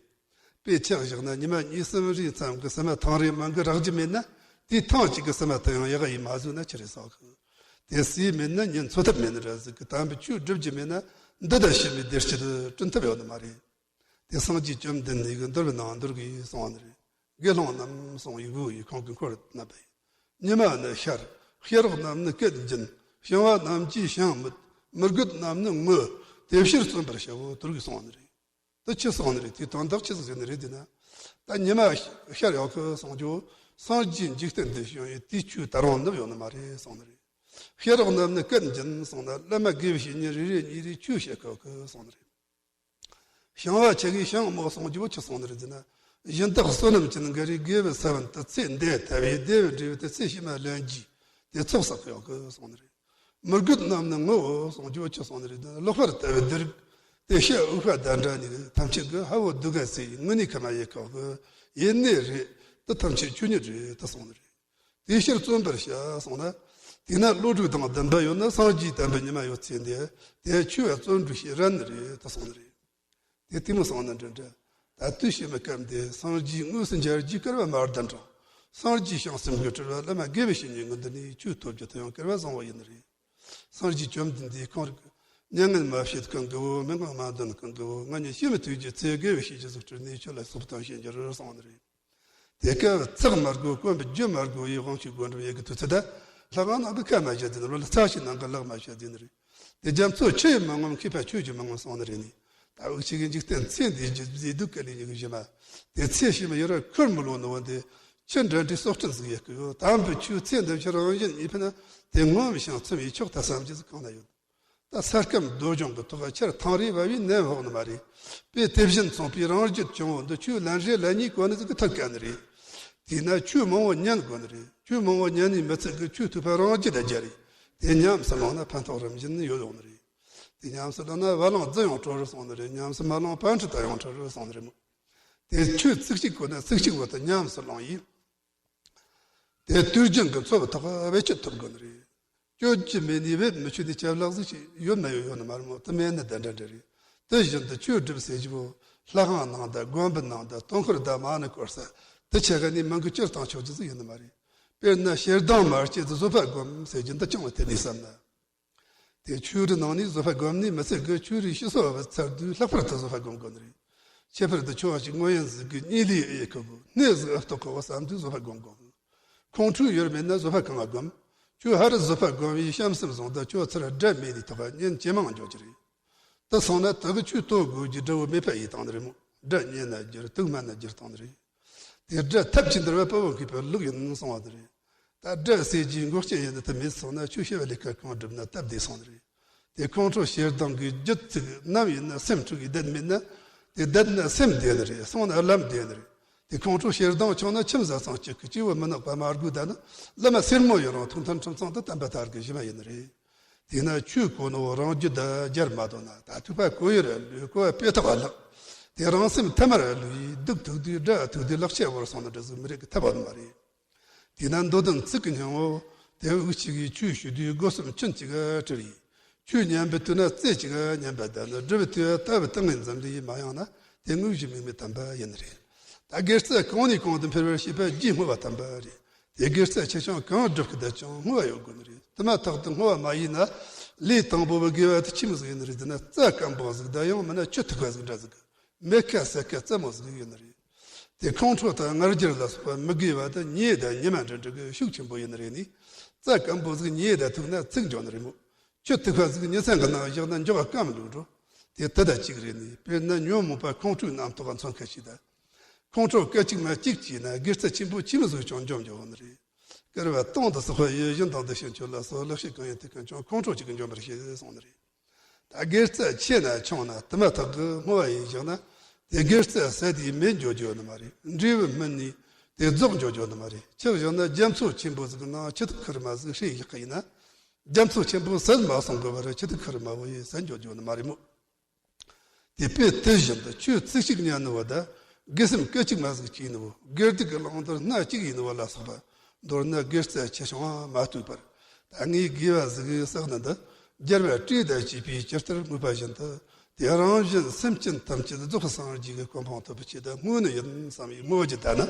དཔེ་ཆ་བཞག་ན་ཉི་མ་གཉིས་གསུམ་རེའི་མཚམས་ཀྱི་ཟ་མ་ཐེངས་རེ་མང་གི་རག་རྒྱུ་མེད་ན། དེའི་ཐེངས་གཅིག་གི་ཟ་མ་དེ་ཡང་ཡག་ཡིན་མ་བཟོས་ན་ཆི་རེད་ཟེར་གི། དེ་ཟས་མེད་ན་ཉིན་འཚོ་ཐབས་མེད་ནི་འདྲ་ཟིག་གི། དམ་པའི་ཆོས་སྒྲུབ་རྒྱུ་མེད་ན་འདི་དང་ཕྱི་མའི་བདེ་སྐྱིད་བསྐྲུན་ཐབས་ཡོད་ནི་མ་རེད། དེ་སངས་རྒྱས་བཅོམ་ལྡན་འདས་ཀྱིས་འདུལ་བའི་ནང་འདུལ་གྱིས་གསུངས་པ་ནི་རེད། དགེ་སློང་རྣམས་གསུངས་ཡིག་བུ་ཡིས་ཁོང་གིས་འཁོར་བསྣམས་པ་ཡིན། ཉི་མ་ནི་ཤར། ཤེས་རབ་རྣམས་ནི་སྐད་འབྱིན། ཞིང་བ་རྣམས་ཀྱིས་ཞིང་རྨོད། མི་རྒོད་རྣམས་ནི་ངུ། དེ་ཕྱིར་བརྩོན་པར་བྱའོ། དེ་རིགས་གསུངས་པ་ནི་རེད། དེ་ཅི་གསུངས་ནི་རེད། དེའི་དོན་དག་ཅི་ཟིག་ཟེར་ནི་རེད་དེ་ན། ད་ཉི་མ་ཤར་ཡོད་གི་གསུངས་རྒྱུ། སངས་རྒྱས་འཇིག་རྟེན་དུ་བྱོན་ཡི་དུས་ཆོས་ད་རུང་ནུབ་ཡོད་ནི་མ་རེད་གསུངས་ནི་རེད། ཤེས་རབ་རྣམས་ནི་སྐད་འབྱིན་གསུངས་ན། བླ་མ་དགེ་བའི་བཤེས་གཉེན་རེ་རེ་གཉིས་རེ་ཆོས་བཤད་གོ་གི་གསུངས་ནི་རེད། ཞིང་བ་ཆེ་གིས་ཞིང་རྨོ་གསུངས་རྒྱུ་བོ་ཆི་གསུངས་ནི་རེད་ཟེར་ན། གཞན་དག་བསོད་ནམས་ཅན་འགའ་རེས་དགེ་བའི་ས་བོན་དུ་ཚེ་འདས་ཐལ་བའི་བདེ་བའི་འབྲས་བུ་དེ་ཚེ་ཕྱི་མ་ལེན་རྒྱུ་དེ་ཚོགས་བསགས་ཡོད་གི་གསུངས་ནི་རེད། མི་རྒོད་རྣམས་ནི་ངུའོ་གསུངས་རྒྱུ་བོ་ཆི་གསུངས་ནི་རེད་ཟེར་ན། ལོག་པར་ལྟ་བའི་བདུད་རིགས་དེ་ཤ་འུག་པ་དང་འདྲ་ནི་ཐམས་ཅད་ཀྱིས་ཧ་བོ་སྡུག་ག་ཟེར་ཡི་ངུ་ནི་ཁ་མ་ཡི་ཁོག་གི་ཡིན་ནི་རེད། དེ་ཐམས་ཅད་ཆོས་ཉིད་རེད་དེ་གསུངས་ནི་རེད། དེ་ཕྱིར་བརྩོན་པར་བྱ་གསུངས་ན། དེས་ན་བློ་གྲོས་དང་ལྡན་པ་ཡོད་ན་སངས་རྒྱས་བསྟན་པའི་ཉི་མ་ཡོད་ཚེ་འདི་དེ་ཆོས་བརྩོན་འགྲུས་ཤིག་རན་ནི་རེད་དེ་གསུངས་ནི་རེད། དེ་དེ་མོ་གསུངས་ན་འདྲ་འདྲ། ད་དུས་ཕྱི་མའི་སྐབས་འདི་སངས་རྒྱས་དངོས་སུ་མཇལ་རྒྱུའི་སྐལ་བ་མ་ལྡན་རུང་། སངས་རྒྱས་བྱང་སེམས་ཀྱི་སྤྲུལ་པ་བླ་མ་དགེ་བའི་བཤེས་གཉེན་གྱི་མདུན་ནས་ཆོས་ཐོབ་རྒྱུ་དེ་ཡང་སྐལ་བ་བཟང་བོ་ཡིན་ནི་རེད། སངས་རྒྱས་བཅོམ་ལྡན་འདས་ཁོང་རིག་མྱ་ངན་མ་བྱེད་གང་གི་བོ། མི་མངོན་མ་འདོན་གང་གི་བོ། ང་ཉིད་ཤི་བའི་དུས་ཀྱི་ཚེ་དགེ་བའི་བཤེས་ཀྱི་གཟུགས་སྤྲུལ་ནས་ཁྱོད་ལ་སོགས་དང་བྱིན་གྱིས་རློབས་གསུངས་ནི་རེད། དེ་སྐབས་ཚེགས་མ་དགོས། དཀོན་པའི་རྒྱུ་མ་དགོས་ཡི་དབང་ཕྱུག་སྒོམ་སྒྲུབ་ཡི་གེ་ཐུག་ཚེ་ད། ལྷ་ཁང་ནང་གི་ཁ་མ་བྱ་དེ་ནི་རོལ་ཚ་ཞིག་ནང་གི་ལག་མ་བྱ་དེ་ནི་རེད། དེ་རྒྱ་མཚོ་ཆུ་ཡིས་མི་ངོམས། མཁས་པ་ཆོས་ཀྱིས་མི་ངོམས་གསུངས་ནི་རེད་ནི། ད་འུ་ཅག་གི་འཇིག་རྟེན་ཚེ་འདིའི་རྒྱུ་མཛེས་སྡུག་གི་ལས་ཉིད་ཀྱི་གཞི་མ། དེ་ཚེ་ཕྱི་མ་ཡི་རང་འཁོར་མི་ལོ་ནི་བོ་འདི། ཆུ་འདྲ་འདྲའི་སྲོག་ཕྲན་ཟིག་ཡོད་གི་ཡོད། དམ་པའི་ཆོས་ཚེ་འདི་ཕྱི་རང་བཞིན་ཡིན་ཕན་ན། དེ་ངོམས་ཤིང་ཚིམ་ཡི་ཆོག་ད་བསམ་རྒྱུ་ཟིག་གང་ན་ཡོད། ད་ས་སྐམ་རྡོ་གཞུང་གི་ཐོག་ཆར་ཐང་རེ་བབས་པའི་ནད་ཕོག་ནི་མ་རེད། དཔེ་དེ་བཞིན་མཚུངས་པའི་རང་རྒྱུད་བྱུང་བོ་འདི་ཆོས་ལན་རེ་ལན་གཉིས་གོ་ནི་ཟིག་གི་ཐག་བཀལ་ནི་རེད། དེས་ན་ཆོས་མང་བོ་ཉན་དགོས་ནི་རེད། ཆོས་མང་བོ་ཉན་ནི་མི་ཚད་གི་ཆོས་ཐོས་པ་རང་རྒྱུད་ལ་རྒྱ་རེད། དེ་ཉམས་སུ་བླངས་ན་ཕན་ཐོགས་རིམ་བཞིན་ཡོད་ཡོང་ནི་རེད། དེ་ཉམས་སུ་བླངས་ན་བ་ལང་རྫི་ཡང་གྲོལ་རུ་སོང་ནི་རེད། ཉམས་སུ་མ་བླངས་པ་འཁྲུལ་ད་ཡང་འཁྲུལ་རུ་སོང་ནི་རེད་མོ། དེ་ཆོས་ཚིག་གཅིག་གོ་ན་ཚིག་གཅིག་བོ་དེ་ཉམས་སུ་བླངས་ཡིན། དེ་དུས་རྒྱུན་གྱི་འཚོ་བའི་ཐོག་བེད་སྤྱོད་ཐུབ་དགོས་ནི་རེད། སྤྱོད་རྒྱུ་མེད་ནས་བེད་མི་ཆོད་ནས་ཅབ་ལག་ཟིག་ཅིག་ཡོད་མ་ཡོད་ཡོད་ནི་མ་རེད་མོ། དེ་མེད་ནི་འདི་འདྲ་འདྲ་རེད། དེ་བཞིན་དུ་ཆོས་སྒྲུབ་ཟེར་རྒྱུ་བོ་ལྷ་ཁང་ནང་དང་དགོན་པའི་ནང་དང་དུང་དཀར་དང་མ་ཎི་བསྐོར་ས་དེ་ཆ་ག་ནས་མི་འགུལ་སྤྱིར་བཏང་ཆོག་རྒྱུ་ཟིག་ཡིན་ནི་མ་རེད། དཔེར་ན་ཞེ་སྡང་མ་སྐྱེས་ཏེ་བཟོད་པ་སྒོམ་ཟེར་རྒྱུ་འདི་ཅང་བ་དེ་ནས་བསམ་ན། དེ་ཆོས་རའི་ནང་ནས་བཟོད་པ་སྒོམ་ནི་མི་ཚད་གི་ཆོས་རའི་ཕྱི་སོ་བ་ཚར་དུས་ལྷག་པར་དུ་བཟོད་པ་སྒོམ་དགོས་ནི་རེད། ཁྱད་པར་དུ་ཆོས་ཅིག་དངོས་ཡིན་ཟིག་གི་གཉིད་ལས་ཨེ་ཁུ་གོ་གནས་ཟིག་ཨེ་རྟོགས་གོ་བསམ་དུས་བཟོད་པ་སྒོམ་དགོས། ཁོང་ཁྲོ་ཡོད་མེད་ན་བཟོད་པ་གང་ང་སྒོམ། ཁྱོད་ཧ་རི་བཟོད་པ་སྒོམ་བའི་བྱམས་སེམས་བཟུང་ད་ཁྱོད་ཚུར་དགྲ་མེད་ནི་ཐོག་ག་གཉེན་ཇེ་མང་འགྱོ་རྒྱུ་རེད། དེ་སོང་ན་དེ་གི་ཆོས་གཏོད་དགོས་རྒྱུ་དགྲ་བོ་མེད་པ་ཡིན་བཏང་ནི་རེད་མོ། དགྲ་གཉེན་ན་སྒྱུར་དུག་སྨན་ན་སྒྱུར་བཏང་ནི་རེད། དེ་དགྲ་ཐབས་ཀྱིས་འདུལ་བ་དཔའ་བོ་མཁས་པའི་ལུགས་ཡིན་གསུང་བ་དེ་རེད། ད་དགྲ་ཟེར་རྒྱུའི་འགོག་རྐྱེན་ཡིན་ན་དེ་མེད་སོང་ན་ཆོས་བྱ་བའི་ལས་ཀ་གང་སྒྲུབ་ན་སྟབས་བདེ་སོང་ནི་རེད། དེ་ཁོང་ཁྲོ་ཞེ་སྡང་གི་རྒྱུད་ཚིག་ནམ་ཡིན་ན་སེམས་འཁྲུག་གི་བསྡད་མེད་ན། དེ་བསྡད་ན་སེམས་བདེ་ནི་རེད། སོང་ན་ལམ་བདེ་ནི་རེད། དེ་ཁོང་ཁྲོ་ཞེ་སྡང་བྱུང་ན་ཁྱིམ་བཟའ་ཚང་གཅིག་གི་སྐྱེ་བོ་མི་ནག་པ་མ་དགོས་ད་ན་བླ་མ་སེར་མོ་ཡི་རང་ཐུགས་མཐུན་ཁྲིམས་གཙང་དུ་བསྟན་པ་དར་གི་གཞི་མ་ཡིན་ནི་རེད། དེས་ན་ཆོས་གོ་ནོ་རང་རྒྱུད་ད་སྦྱར་མ་དོ་ན་ད་ཐུག་པ་གོ་ཡི་ར་ལུས་གོ་བ་དཔེ་ཐག་པ་ལག་དེ་རང་སེམས་ཐ་མར་ལུས་ཡི་སྡུག་ཐུག་དུས་དགྲ་ཐུག་དུས་ལག་ཆད་བོར་སོང་ན་འདྲ་ཟིག་མི་རིགས་ཀྱི་ཐབས་བ་མ་རེད། དེས་ན་མདོ་དོན་ཚིག་གི་སྙིང་བོ། དེ་འུ་ཅག་གིས་ཆོས་ཞུ་དུས་སྒོ་གསུམ་ཆུན་གཅིག་ག་དྲིལ་ཡི། ཆོས་ཉན་པའི་དུས་ན་རྩེ་གཅིག་ག་ཉན་པ་དང་ནི་སྒྲུབ་པའི་དུས་ལྟ་བུ་ཏིང་ངེ་འཛིན་འདི་ཡིས་མ་ཡེངས་ན་དེ་དངོས་གཞི་དམིགས་མེད་དམ་པ་ཡིན་ནི་རེད། ད་དགེ་རྩ་གང་ནས་གང་དུ་འཕེལ་བར་བྱེད་པ་རྒྱུའི་བསྔོ་བ་དམ་པ་རེད། དེ་དགེ་རྩ་ཆེ་ཆུང་གང་སྒྲུབ་ཀྱི་བསྡད་ཀྱང་བསྔོ་བ་ཡོད་དགོས་ནི་རེད། དེ་མ་ཐག་ཏུ་བསྔོ་བ་མ་ཡིན་ན་ལས་དང་པོ་བའི་དགེ་བ་དེ་ཆི་མོ་ཟིག་ཡིན་ནི་རེད་ཟེར་ན་རྩྭ་སྐམ་པོ་ཟིག་དང་ཡང་མིན་ན་ཆུ་ཐིགས་པ་ཟིག་འདྲ་ཟིག་མེ་ཁ་སེར་ཁ་རྩེ་མོ་ཟིག་ཡིན་ནི་རེད། དེ་ཁོང་ཁྲོ་དང་ང་རྒྱལ་ལ་སོགས་པ་མི་དགེ་བ་དེ་ཉི་ཟླ་ཉི་མ་འདྲ་འདྲ་གི་ཤུགས་ཆེན་པོ་ཡིན་ནི་རེད་ནི། རྩྭ་སྐམ་པོ་ཟིག་ཉི་ཟླ་ཐུག་ན་ཚིག་འཇོག་ནི་རེད་མོ། ཆུ་ཐིགས་པ་ཟིག་ཉི་ཚན་གི་ནང་བཞག་ན་མགྱོགས་པ་སྐམ་འགྲོ་འགྲོ། དེ་དེ་དང་གཅིག་རེད་ནི། དཔེར་ན་ཉོན་མོངས་པ་ཁོང་ཁྲོའི་རྣམ་རྟོག་ག་མཚོན་ཁ་ཞིག་དང་། ཁོང་ཁྲོ་སྐད་ཅིག་མ་གཅིག་བྱས་ན་དགེ་རྩ་ཆེན་པོ་ཆི་མོ་ཟིག་ཀྱང་འཇོམས་འཇོག་ནི་རེད། བསྐལ་པ་སྟོང་དུ་བསགས་པ་ཡི་བཞིན་དང་དེ་བཞིན་ཆོས་ལ་སོགས་ལེགས་བཤད་གང་ཡིན་དེ་ཀུན་ཀྱང་ཁོང་ཁྲོ་གཅིག་གིས་འཇོམས་པར་བྱེད་གསུངས་ནི་རེད། ད་དགེ་རྩ་ཆེ་ན་ཆུང་ན་དེ་མ་ཐག་གི་བསྔོ་བ་ཡིན་བཞག་ན་དེ་དགེ་རྩ་ཟད་དེ་མེད་འགྱོ་རྒྱུ་ནི་མ་རེད། འབྲས་བུ་སྨིན་ནས་དེ་རྫོགས་འགྱོ་རྒྱུ་ནི་མ་རེད། ཆི་བཞག་ན་རྒྱ་མཚོ་ཆེན་པོ་ཟིག་ནང་ཆུ་ཐིགས་ཁུར་མ་ཟིག་ཧྲིལ་བཞག་གི་ཡིན་ན། རྒྱ་མཚོ་ཆེན་པོ་ཟད་མ་སོང་གི་བར་ཆུ་ཐིགས་ཁུར་མ་བོ་ཡིས་ཟད་འགྱོ་རྒྱུ་ནི་མ་རེད་མོ། དེ་དཔེ་དེ་བཞིན་དུ་ཆོས་ཚིག་གཅིག་ཉན་ནི་བོ་དང་དགེ་སེམས་སྐད་ཅིག་མ་ཟིག་བྱས་ནི་བོ། དགེ་སྡིག་གི་བླང་དོར་སྣ་གཅིག་ཡིན་ནི་བོ་ལ་སོགས་པ། མདོར་ན་དགེ་རྩ་ཆེ་ཆུང་མ་ལྟོས་པར། ད་ངས་དགེ་བ་ཟིག་བསགས་ནི་འདི་རྒྱལ་བ་སྲས་དང་བཅས་པས་ཇི་ལྟར་བསྔོས་པ་བཞིན་དུ། དེ་རང་བཞིན་སེམས་ཅན་ཐམས་ཅད་རྫོགས་སངས་རྒྱས་ཀྱི་གོ་འཕང་ཐོབ་པའི་ཆེད་དུ་བསྔོས་ནི་ཡིན་བསམ་པའི་བསྔོ་རྒྱུ་ད་ནི།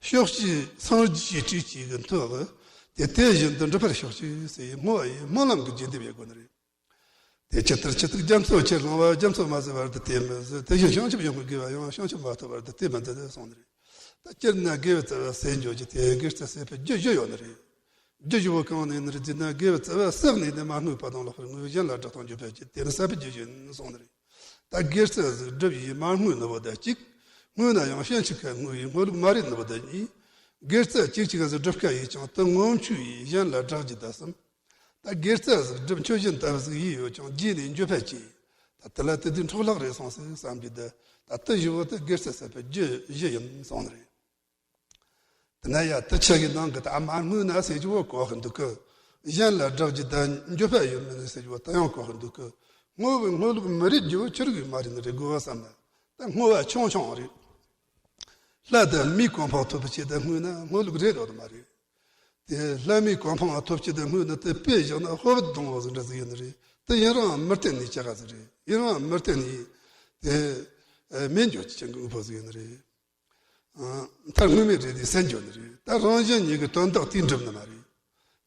ཕྱོགས་བཅུའི་སངས་རྒྱས་སྲས་བཅས་ཀྱི་མཐུ་འོག་དེ་དེ་བཞིན་དུ་འགྲུབ་པར་ཤོག་ཅིག་ཟེར་བསྔོ་བ་ཡི་སྨོན་ལམ་གྱི་རྒྱས་འདེབས་ཡོད་དགོས་ནི་རེད། དེ་ཇི་ལྟར་ཇི་ལྟར་རྒྱ་མཚོ་ཆེར་ལང་བ་རྒྱ་མཚོ་མ་ཟད་བར་དུ་དེ་མི་ཟད། དེ་བཞིན་བྱང་ཆུབ་ཡོངས་ཀྱི་དགེ་བ་ཡང་བྱང་ཆུབ་མ་ཐོབ་བར་དུ་དེ་མི་འཛད་གསུངས་ནི་རེད། ད་སྤྱིར་ན་དགེ་བའི་རྩ་བ་ཟད་འགྱོ་རྒྱུ་དེ་དགེ་རྩ་ཟད་པའི་རྒྱུ་བཞི་ཡོད་ནི་རེད། རྒྱུ་བཞི་བོ་གང་ནས་ནི་རེད་ཟེར་ན། དགེ་བའི་རྩ་བ་བསགས་ནས་ནི་མ་བསྔོས་པ་དང་ལོག་པར་བསྔོས་གཞན་ལ་བསྒྲགས་དང་འགྱོད་པ་བྱེད། དེ་ནི་ཟད་པའི་རྒྱུ་ཡིན་གསུངས་ནི་རེད། ད་དགེ་རྩ་ཟིག་བསྒྲུབས་ཡིན་མ་བསྔོས་ནི་བོ་ད་གཅིག། བསྔོས་ན་ཡང་ཞེན་ཆགས་ཁ་བསྔོས་ཡིན་བསྔོ་ལུགས་མ་རེད་ནི་བོ་ད་གཉིས། དགེ་རྩ་གཅིག་གཅིག་ག་ཟིག་བསྒྲུབས་ཁ་ཡིས་ཀྱང་དེ་ངོམ་ཆུ་ཡིས་གཞན་ལ་བསྒྲགས་རྒྱུ་ད་གསུམ། ད་དགེ་རྩ་ཟིག་བསྒྲུབས་མཆོད་སྦྱིན་ལྟ་བུ་ཟིག་ཡིས་ཡོད་ཀྱང་རྗེས་ནས་འགྱོད་པ་སྐྱེས། ད་དེ་ལ་དེ་དུས་འཕྲོ་བརླག་རེད་སོང་ཟིག་བསམ་རྒྱུ་ད། ད་དེ་བཞི་བོ་དེ་དགེ་རྩ་ཟད་པའི་རྒྱུ་བཞི་ཡིན་གསུངས་ནི་རེད། དེ་ན་ཡ་དེ་ཆ་གི་ནང་གི་ད་མ་བསྔོས་ན་ཟེར་རྒྱུ་བོ་གོ་གི་འདུག་གི། གཞན་ལ་བསྒྲགས་རྒྱུ་ད་འགྱོད་པ་ཡོད་མེད་ཟེར་རྒྱུ་བོ་ད་ཡང་གོ་གི་འདུག་གི། བསྔོ་བའི་བསྔོ་ལུགས་མི་རེད་རྒྱུ་བོ་ཆི་རིགས་མ་རེད་ནི་རེད་དགོས་བསམ་ན། ད་བསྔོ་བ་ཆུང་ཆུང་རེད། ལྷ་དང་མིའི་གོ་འཕང་ཐོབ་པའི་ཆེད་དུ་བསྔོས་ན་བསྔོ་ལུགས་རེད་འགྲོ་ནི་མ་རེད། དེ་ལྷ་མིའི་གོ་འཕང་ཐོབ་ཆེད་དུ་བསྔོས་ན་དེ་དཔེ་བཞག་ན་ཧོ་བུད་སྡོང་བོ་ཟིག་འདྲ་ཟིག་ཡིན་ནི་རེད། དེ་ཡུན་རིང་མི་བརྟན་ནི་ཅག་ག་ཟིག་རེད། ཡུན་རིང་མི་བརྟན་ནི་དེ་མེད་འགྱོ་ཅི་ཅན་གྱི་དངོས་པོ་ཟིག་ཡིན་ནི་རེད། མཐར་དངོས་མེད་རེད་དེ་ཟད་འགྱོ་ནི་རེད། ད་རང་གཞན་གཉིས་ཀྱི་དོན་དག་དེ་འགྲུབ་ནི་མ་རེད།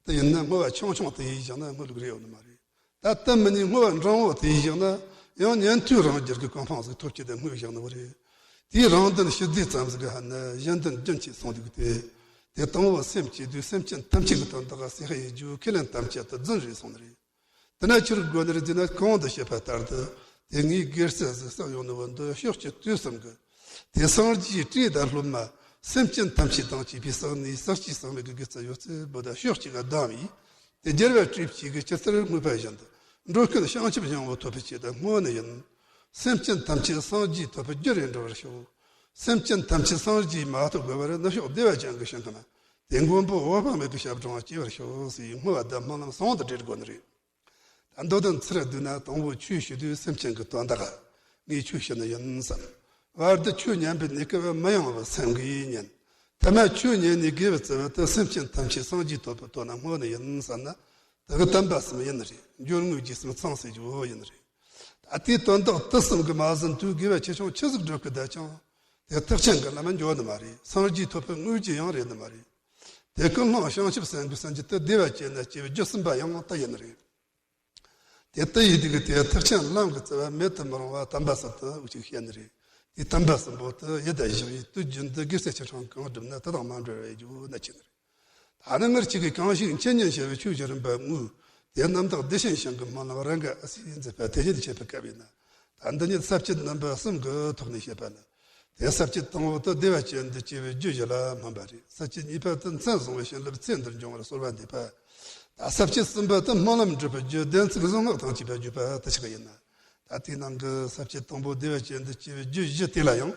དེ་ཡིན་ན་བསྔོ་བ་ཆུང་ཆུང་དེ་ཡིས་བཞག་ན་བསྔོ་ལུགས་རེ་ཡོད་ནི་མ་རེད། ད་དེ་མིན་ནི་བསྔོ་བ་འབྲིང་བོ་དེ་ཡིས་བཞག་ན་ཡང་ཉན་ཐོས་རང་རྒྱལ་གྱི་གོ་འཕང་ཟིག་ཐོབ་ཆེད་དུ་བསྔོས་བཞག་ནི་བོ་རེད། དེའི་རང་དོན་ཕྱི་རྫས་ཙམ་ཟིག་གི་ཧ་ན་གཞན་དོན་རྒྱུན་ཆད་སོང་འདུག་སྟེ། དེ་དང་བོ་སེམས་བསྐྱེད་དུས་སེམས་ཅན་ཐམས་ཅད་ཀྱི་དོན་དག་ག་སྲེག་ཡེད་རྒྱུ་ཁས་ལེན་དམ་བཅའ་དེ་རྫུན་རེད་གསུངས་ནི་རེད། དེ་ན་ཆི་རིགས་དགོས་ནི་རེད་ཟེར་ན། གོང་དུ་བཤད་པ་ལྟར་དུ་དེ་ངས་དགེ་རྩ་ཟིག་བསགས་ཡོང་ནི་བོ་འདི་ཕྱོགས་བཅུ་དུས་གསུམ་གྱི་དེ་སངས་རྒྱས་བཀྲེས་དང་སློབ་མ་སེམས་ཅན་ཐམས་ཅད་དང་བཅས་པའི་བསགས་ནས་བསགས་ཀྱི་བསགས་མེད་ཀྱི་དགེ་རྩ་ཡོད་ཚད་བོ་ད་ཕྱོགས་གཅིག་ག་བསྡམས་ཡིས། དེ་རྒྱལ་བ་སྲས་བཅས་ཀྱིས་ཇི་ལྟར་བསྔོས་པ་བཞིན་དུ་འགྲོ་ཀུན་བྱང་ཆུབ་སྙིང་པོ་ཐོབ་པའི་ཆེད་དུ་བསྔོ་ནི་ཡིན། སེམས་ཅན་ཐམས་ཅད་སངས་རྒྱས་ཐོབ་པའི་རྒྱུ་རེ་འགྲོ་བར་ཤོག། སེམས་ཅན་ཐམས་ཅད་སངས་རྒྱས་མ་ཐོབ་དགོས་པར་ནུབ་ཕྱོགས་བདེ་བ་ཅན་གྱི་ཞིང་ཁམས་དེ་མགོན་པོ་འོད་དཔག་མེད་ཀྱི་ཞབས་དྲུང་སྐྱེ་བར་ཤོག་ཟེར་བསྔོ་བ་དང་སྨོན་ལམ་ཟུང་དུ་འབྲེལ་དགོས་ནི་རེད། ད་མདོ་དོན་ཚུར་བསྡུས་ན། དང་པོ་ཆོས་ཞུ་དུས་སེམས་ཅན་གྱི་དོན་དག་ངས་ཆོས་ཞུ་ནི་ཡིན་བསམ། བར་དུ་ཆོས་ཉན་པའི་གནས་སྐབས་མི་ཡེངས་པར་སེམས་ཀྱིས་ཉན། ཐ་མ་ཆོས་ཉན་ནས་དགེ་བའི་རྩ་བ་དེ་སེམས་ཅན་ཐམས་ཅད་སངས་རྒྱས་ཐོབ་པའི་དོན་ན་བསྔོ་ནི་ཡིན་བསམ་ན། དེ་གི་དམ་པ་གསུམ་ཡིན་ནི་རེད། སྦྱོར་དངོས་རྗེས་གསུམ་ཚང་ཟེར་རྒྱུ་བོ་ཡིན་ནི་རེད། ད་དེའི་དོན་དག་དེ་གསུམ་གྱིས་མ་ཟིན་དུས་དགེ་བ་ཆེ་ཆུང་ཆི་ཟིག་བསྒྲུབ་གི་བསྡད་ཀྱང་དེ་ཐེག་ཆེན་གྱི་ལམ་མ་འགྱོ་ནི་མ་རེད། སངས་རྒྱས་ཐོབ་པའི་དངོས་རྗེས་ཡང་རེད་ནི་མ་རེད། དེ་ཀུན་སློང་བྱང་ཆུབ་སེམས་ཀྱི་སེམས་ཀྱི་དེ་བདེ་བ་ཅན་ན་སྐྱེ་བའི་རྒྱུ་གསུམ་པ་ཡང་དེ་ཡིན་ནི་རེད། དེ་ལྟ་ཡི་དུས་ཀྱི་དེ་ཐེག་ཆེན་ལམ་གྱི་རྩ་བ་མེད་དུ་མི་རུང་བ་དམ་པ་གསུམ་དུ་འུ་ཅག་བཤད་ནི་རེད། དེ་དམ་པ་གསུམ་པོ་དེ་ཡིད་དུ་བཞག་ཡིས་དུས་རྒྱུན་དུ་དགེ་རྩ་ཆེ་ཆུང་གང་བསྒྲུབས་ན་དེ་དང་མ་འབྲལ་བའི་རྒྱུ་ནི་ཆེ་ནི་རེད། ད་ནི་ངར་གཅིག་གིས་གང་ཞིག་འཆད་ཉན་བྱ་བའི་ཆོས་ཀྱི་རིམ་པ་དངོས། དེ་རྣམ་དག་བདེ་ཆེན་ཞིང་གི་སྨོན་ལམ་རང་ག་ཨ་སི་མཛད་པ་དེ་ཉིད་འཆད་པའི་སྐབས་ཡིན་ན། ད་འདི་ཉིད་ས་བཅད་རྣམ་པ་གསུམ་གྱི་ཐོག་ནས་བཤད་པ་ལ། དེ་ས་བཅད་དང་པོ་དེ་བདེ་བ་ཅན་དུ་སྐྱེ་བའི་རྒྱུ་བཞི་ལ་སྨོན་པ་རེད། ས་བཅད་གཉིས་པ་དེ་མཚན་བཟུང་བའི་བྱིན་རླབས་ཚེ་འདིར་འབྱུང་བར་གསོལ་བ་འདེབས་པ། ད་ས་བཅད་གསུམ་པ་དེ་སྨོན་ལམ་འགྲུབ་པའི་རྒྱུ་བདེན་ཚིག་གཟུངས་སྔགས་དང་བཅས་པ་བརྗོད་པ་དེ་ཆགས་ཡིན་ན། ད་དེའི་ནང་གི་ས་བཅད་དང་པོ་བདེ་བ་ཅན་དུ་སྐྱེ་བའི་རྒྱུ་བཞི་དེ་ལ་ཡང་།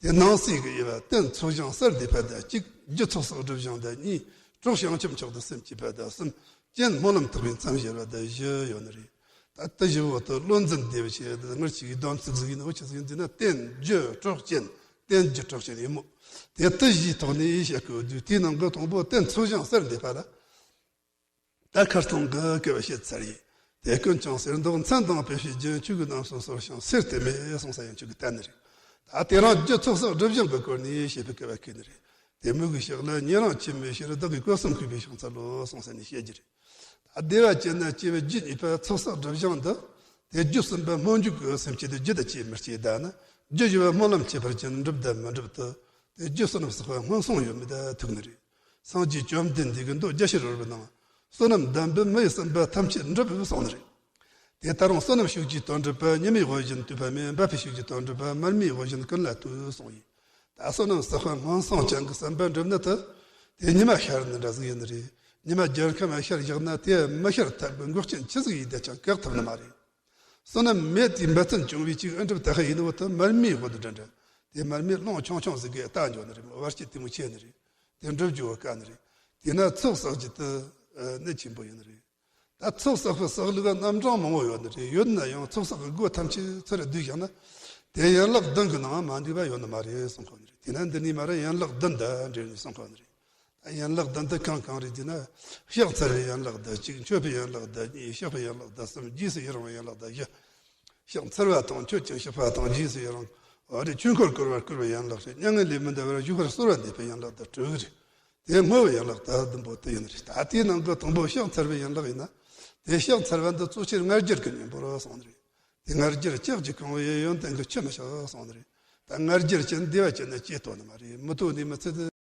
དེ་ནང་གསེས་ཀྱི་དབྱེ་བ་རྟེན་ཚོགས་ཞིང་གསེར་འདེབས་པ་དང་གཅིག་རྒྱུ་ཚོགས་བསགས་སྒྲུབ་ཞིང་དང་གཉིས། གྲོགས་བྱང་ཆུབ་མཆོག་ཏུ་སེམས་བསྐྱེད་པ་དང་གསུམ། རྐྱེན་སྨོན་ལམ་ཐེག་པའི་མཚམས་བཞིར་བ་དང་བཞི་ཡོད་ནི་རེད། ད་ལྟ་བཞི་བོ་དེ་བློ་འཛིན་བདེ་བའི་ཆེད་དུ་ངར་གཅིག་གིས་སྡོམ་ཚིག་ཟིག་ཡིན་ནོ་ཆི་ཟིག་ཡིན་ཟེར་ན། རྟེན་རྒྱུ་གྲོགས་རྐྱེན། རྟེན་རྒྱུ་གྲོགས་རྐྱེན་ཡིན་མོད། དེ་ལྟ་བཞིའི་ཐོག་ནས་བཤད་དགོས་དུས་དེའི་ནང་གི་དང་པོ་རྟེན་ཚོགས་ཞིང་གསེར་འདེབས་པ་ལ། ད་ཁར་སྟོང་གི་སྐལ་བ་བཤད་ཚར་ཡིན། དེ་ཀུན་ཀྱང་གསེར་མདོག་མཚན་དང་དཔེ་བྱད་ཅན། ཁྱོད་ཀྱི་རྣམ་གསུམ་སོར་ཞིང་གསེར་དེ་མེད་གསུངས་ས་ཡང་ཁྱོད་ཀྱི་གཏན་ནི་རེད། ད་དེ་རང་རྒྱུ་ཚོགས་བསགས་སྒྲུབ་ཞིང་གི་སྐོར་ནས་བཤད་པའི་སྐལ་བ་ཁེལ་ནི་རེད། དེ་མོ་གི་ཕྱག་ལ་ཉན་རང་ཆེན་མོའི་ཕྱིར་བདག་གིས་སྐུ་གསུམ་བསྐུལ་བའི་ཕྱག་འཚལ་ལོ་གསུངས་ས་ནས་བཤད་རྒྱུ་རེད། ད་བདེ་བ་ཅན་ན་སྐྱེ་བའི་རྒྱུ་གཉིས་པ་ཚོགས་བསགས་སྒྲུབ་ཞིང་འདི། དེ་རྒྱུ་གསུམ་པ་སྨོན་འཇུག་གི་སེམས་བསྐྱེད་དེ་རྒྱུ་དང་བཅས་མི་སྐྱེ་ད་ན། རྒྱུ་བཞི་པ་སྨོན་ལམ་ཁྱད་པར་ཅན་འགྲུབ་དང་མི་འགྲུབ་སྟེ། དེ་རྒྱུ་བསོད་ནམས་བསགས་པ་སྔོན་སོང་ཡོད་མེད་དང་ཐུག་ནི་རེད། སངས་རྒྱས་བཅོམ་ལྡན་འདས་ཀྱིས་མདོ་རྒྱ་ཤེས་རབ་ནང་། བསོད་ནམས་ལྡན་པས་མི་ཡི་བསམ་པ་ཐམས་ཅད་འགྲུབ་གསུངས་ནི་རེད། དེ་ལྟར་རུང་བསོད་ནམས་ཤུགས་ཀྱིས་དོན་འགྲུབ་པ། ཉི་མའི་དབུགས་བཞིན་དུས་པ་མེད། འབབ་པའི་ཤུགས་ཀྱིས་དོན་འགྲུབ་པ། མར་མེའི་དབུགས་བཞིན་ཀུན་ལ་ལྟོས་གསུངས་ཡིན། ད་བསོད་ནམས་བསགས་པ་སྔོན་སོང་ཅན་གྱི་བསམ་པ་འགྲུབ་ནི་དེ། དེ་ཉི་མ་ཤར་ནི་འདྲ་ཟིག་ཡིན་ནི་རེད། ཉི་མ་རྒྱལ་ཁམས་ལ་ཤར་བཞག་ན་དེ་མི་ཤར་ཐབས་ཀྱི་འགོག་རྐྱེན་ཆི་ཟིག་ཡིན་དེ་ཀྱང་བཀག་ཐུབ་ནི་མ་རེད། བསོད་ནམས་མེད་དེ་འབད་བརྩོན་བྱུང་བའི་ཅིག་ཨེ་འགྲུབ་ད་ཧ་ཡིན་ནོ་དེ་མར་མེའི་དབུགས་འདྲ་འདྲ། དེ་མར་མེ་རླུང་ཆུང་ཆུང་ཟིག་གིས་ལྟ་འགྱོ་ནི་རེད་མོ། བར་ཆད་དེ་མོ་ཆེ་ནི་རེད། དེ་འགྲུབ་རྒྱུ་བ་དཀའ་ནི་རེད། དེས་ན་ཚོགས་བསགས་རྒྱུ་དེ་གནད་ཆེན་པོ་ཡིན་ནི་རེད། ད་ཚོགས་བསགས་པའི་བསགས་ལུགས་རྣམ་གྲངས་མང་བོ་ཡོད་ནི་རེད། ཡོད་ན་ཡང་ཚོགས་བསགས་ཀྱི་སྒོ་ཐམས་ཅད་ཚུར་བསྡུས་བཞག་ན། དེ་ཡན་ལག་བདུན་གྱི་ནང་མ་འདུས་པ་ཡོད་ནི་མ་རེད་གསུང་གོ་ནི་རེད། དེས་ན་འདི་ནས་མར་ཡན་ལག་བདུན་དང་འབྲེལ་ནས་གསུང་གོ་ནི་རེད། ད་ཡན་ལག་བདུན་དེ་གང་གང་རེད་ཟེར་ན། ཕྱག་འཚལ་བའི་ཡན་ལག་བདུན་གཅིག། མཆོད་པའི་ཡན་ལག་བདུན་གཉིས། བཤགས་པའི་ཡན་ལག་བདུན་གསུམ། རྗེས་སུ་ཡི་རང་བའི་ཡན་ལག་བདུན་བཞི། ཕྱག་འཚལ་བ་དང་མཆོད་ཅིང་བཤགས་པ་དང་རྗེས་སུ་ཡི་རང་། འོ་རེ་ཆོས་འཁོར་བསྐོར་བར་བསྐུལ་བའི་ཡན་ལག་རེད། མྱ་ངན་ལས་མི་འདའ་བར་བཞུགས་པར་གསོལ་བ་འདེབས་པའི་ཡན་ལག་དེ་དྲུག་རེད། དེ་བསྔོ་བའི་ཡན་ལག་དེ་བདུན་པོ་དེ་ཡིན་རེད། ད་དེའི་ནང་གི་དང་པོ་ཕྱག་འཚལ་བའི་ཡན་ལག་ཡིན་ན། དེ་ཕྱག་འཚལ་བ་འདི་གཙོ་ཆེར་མངལ་སྦྱར་གྱི་གཉེན་པོར་གསུངས་ནི་རེད། དེ་མངལ་སྦྱར་ལྕགས་ཀྱིས་གང་བའི་ཡོན་ཏན་གྱི་ཆུ་མི་ཞིག་གསུངས་ནི་རེད། ད་མངལ་སྦྱར་གྱི་འདུས་པ་ཅན་ནི་ཇུས་གཏོགས་ནི་མ་རེད། མི་གཏོགས་ནི་མི་ཚད་དེ།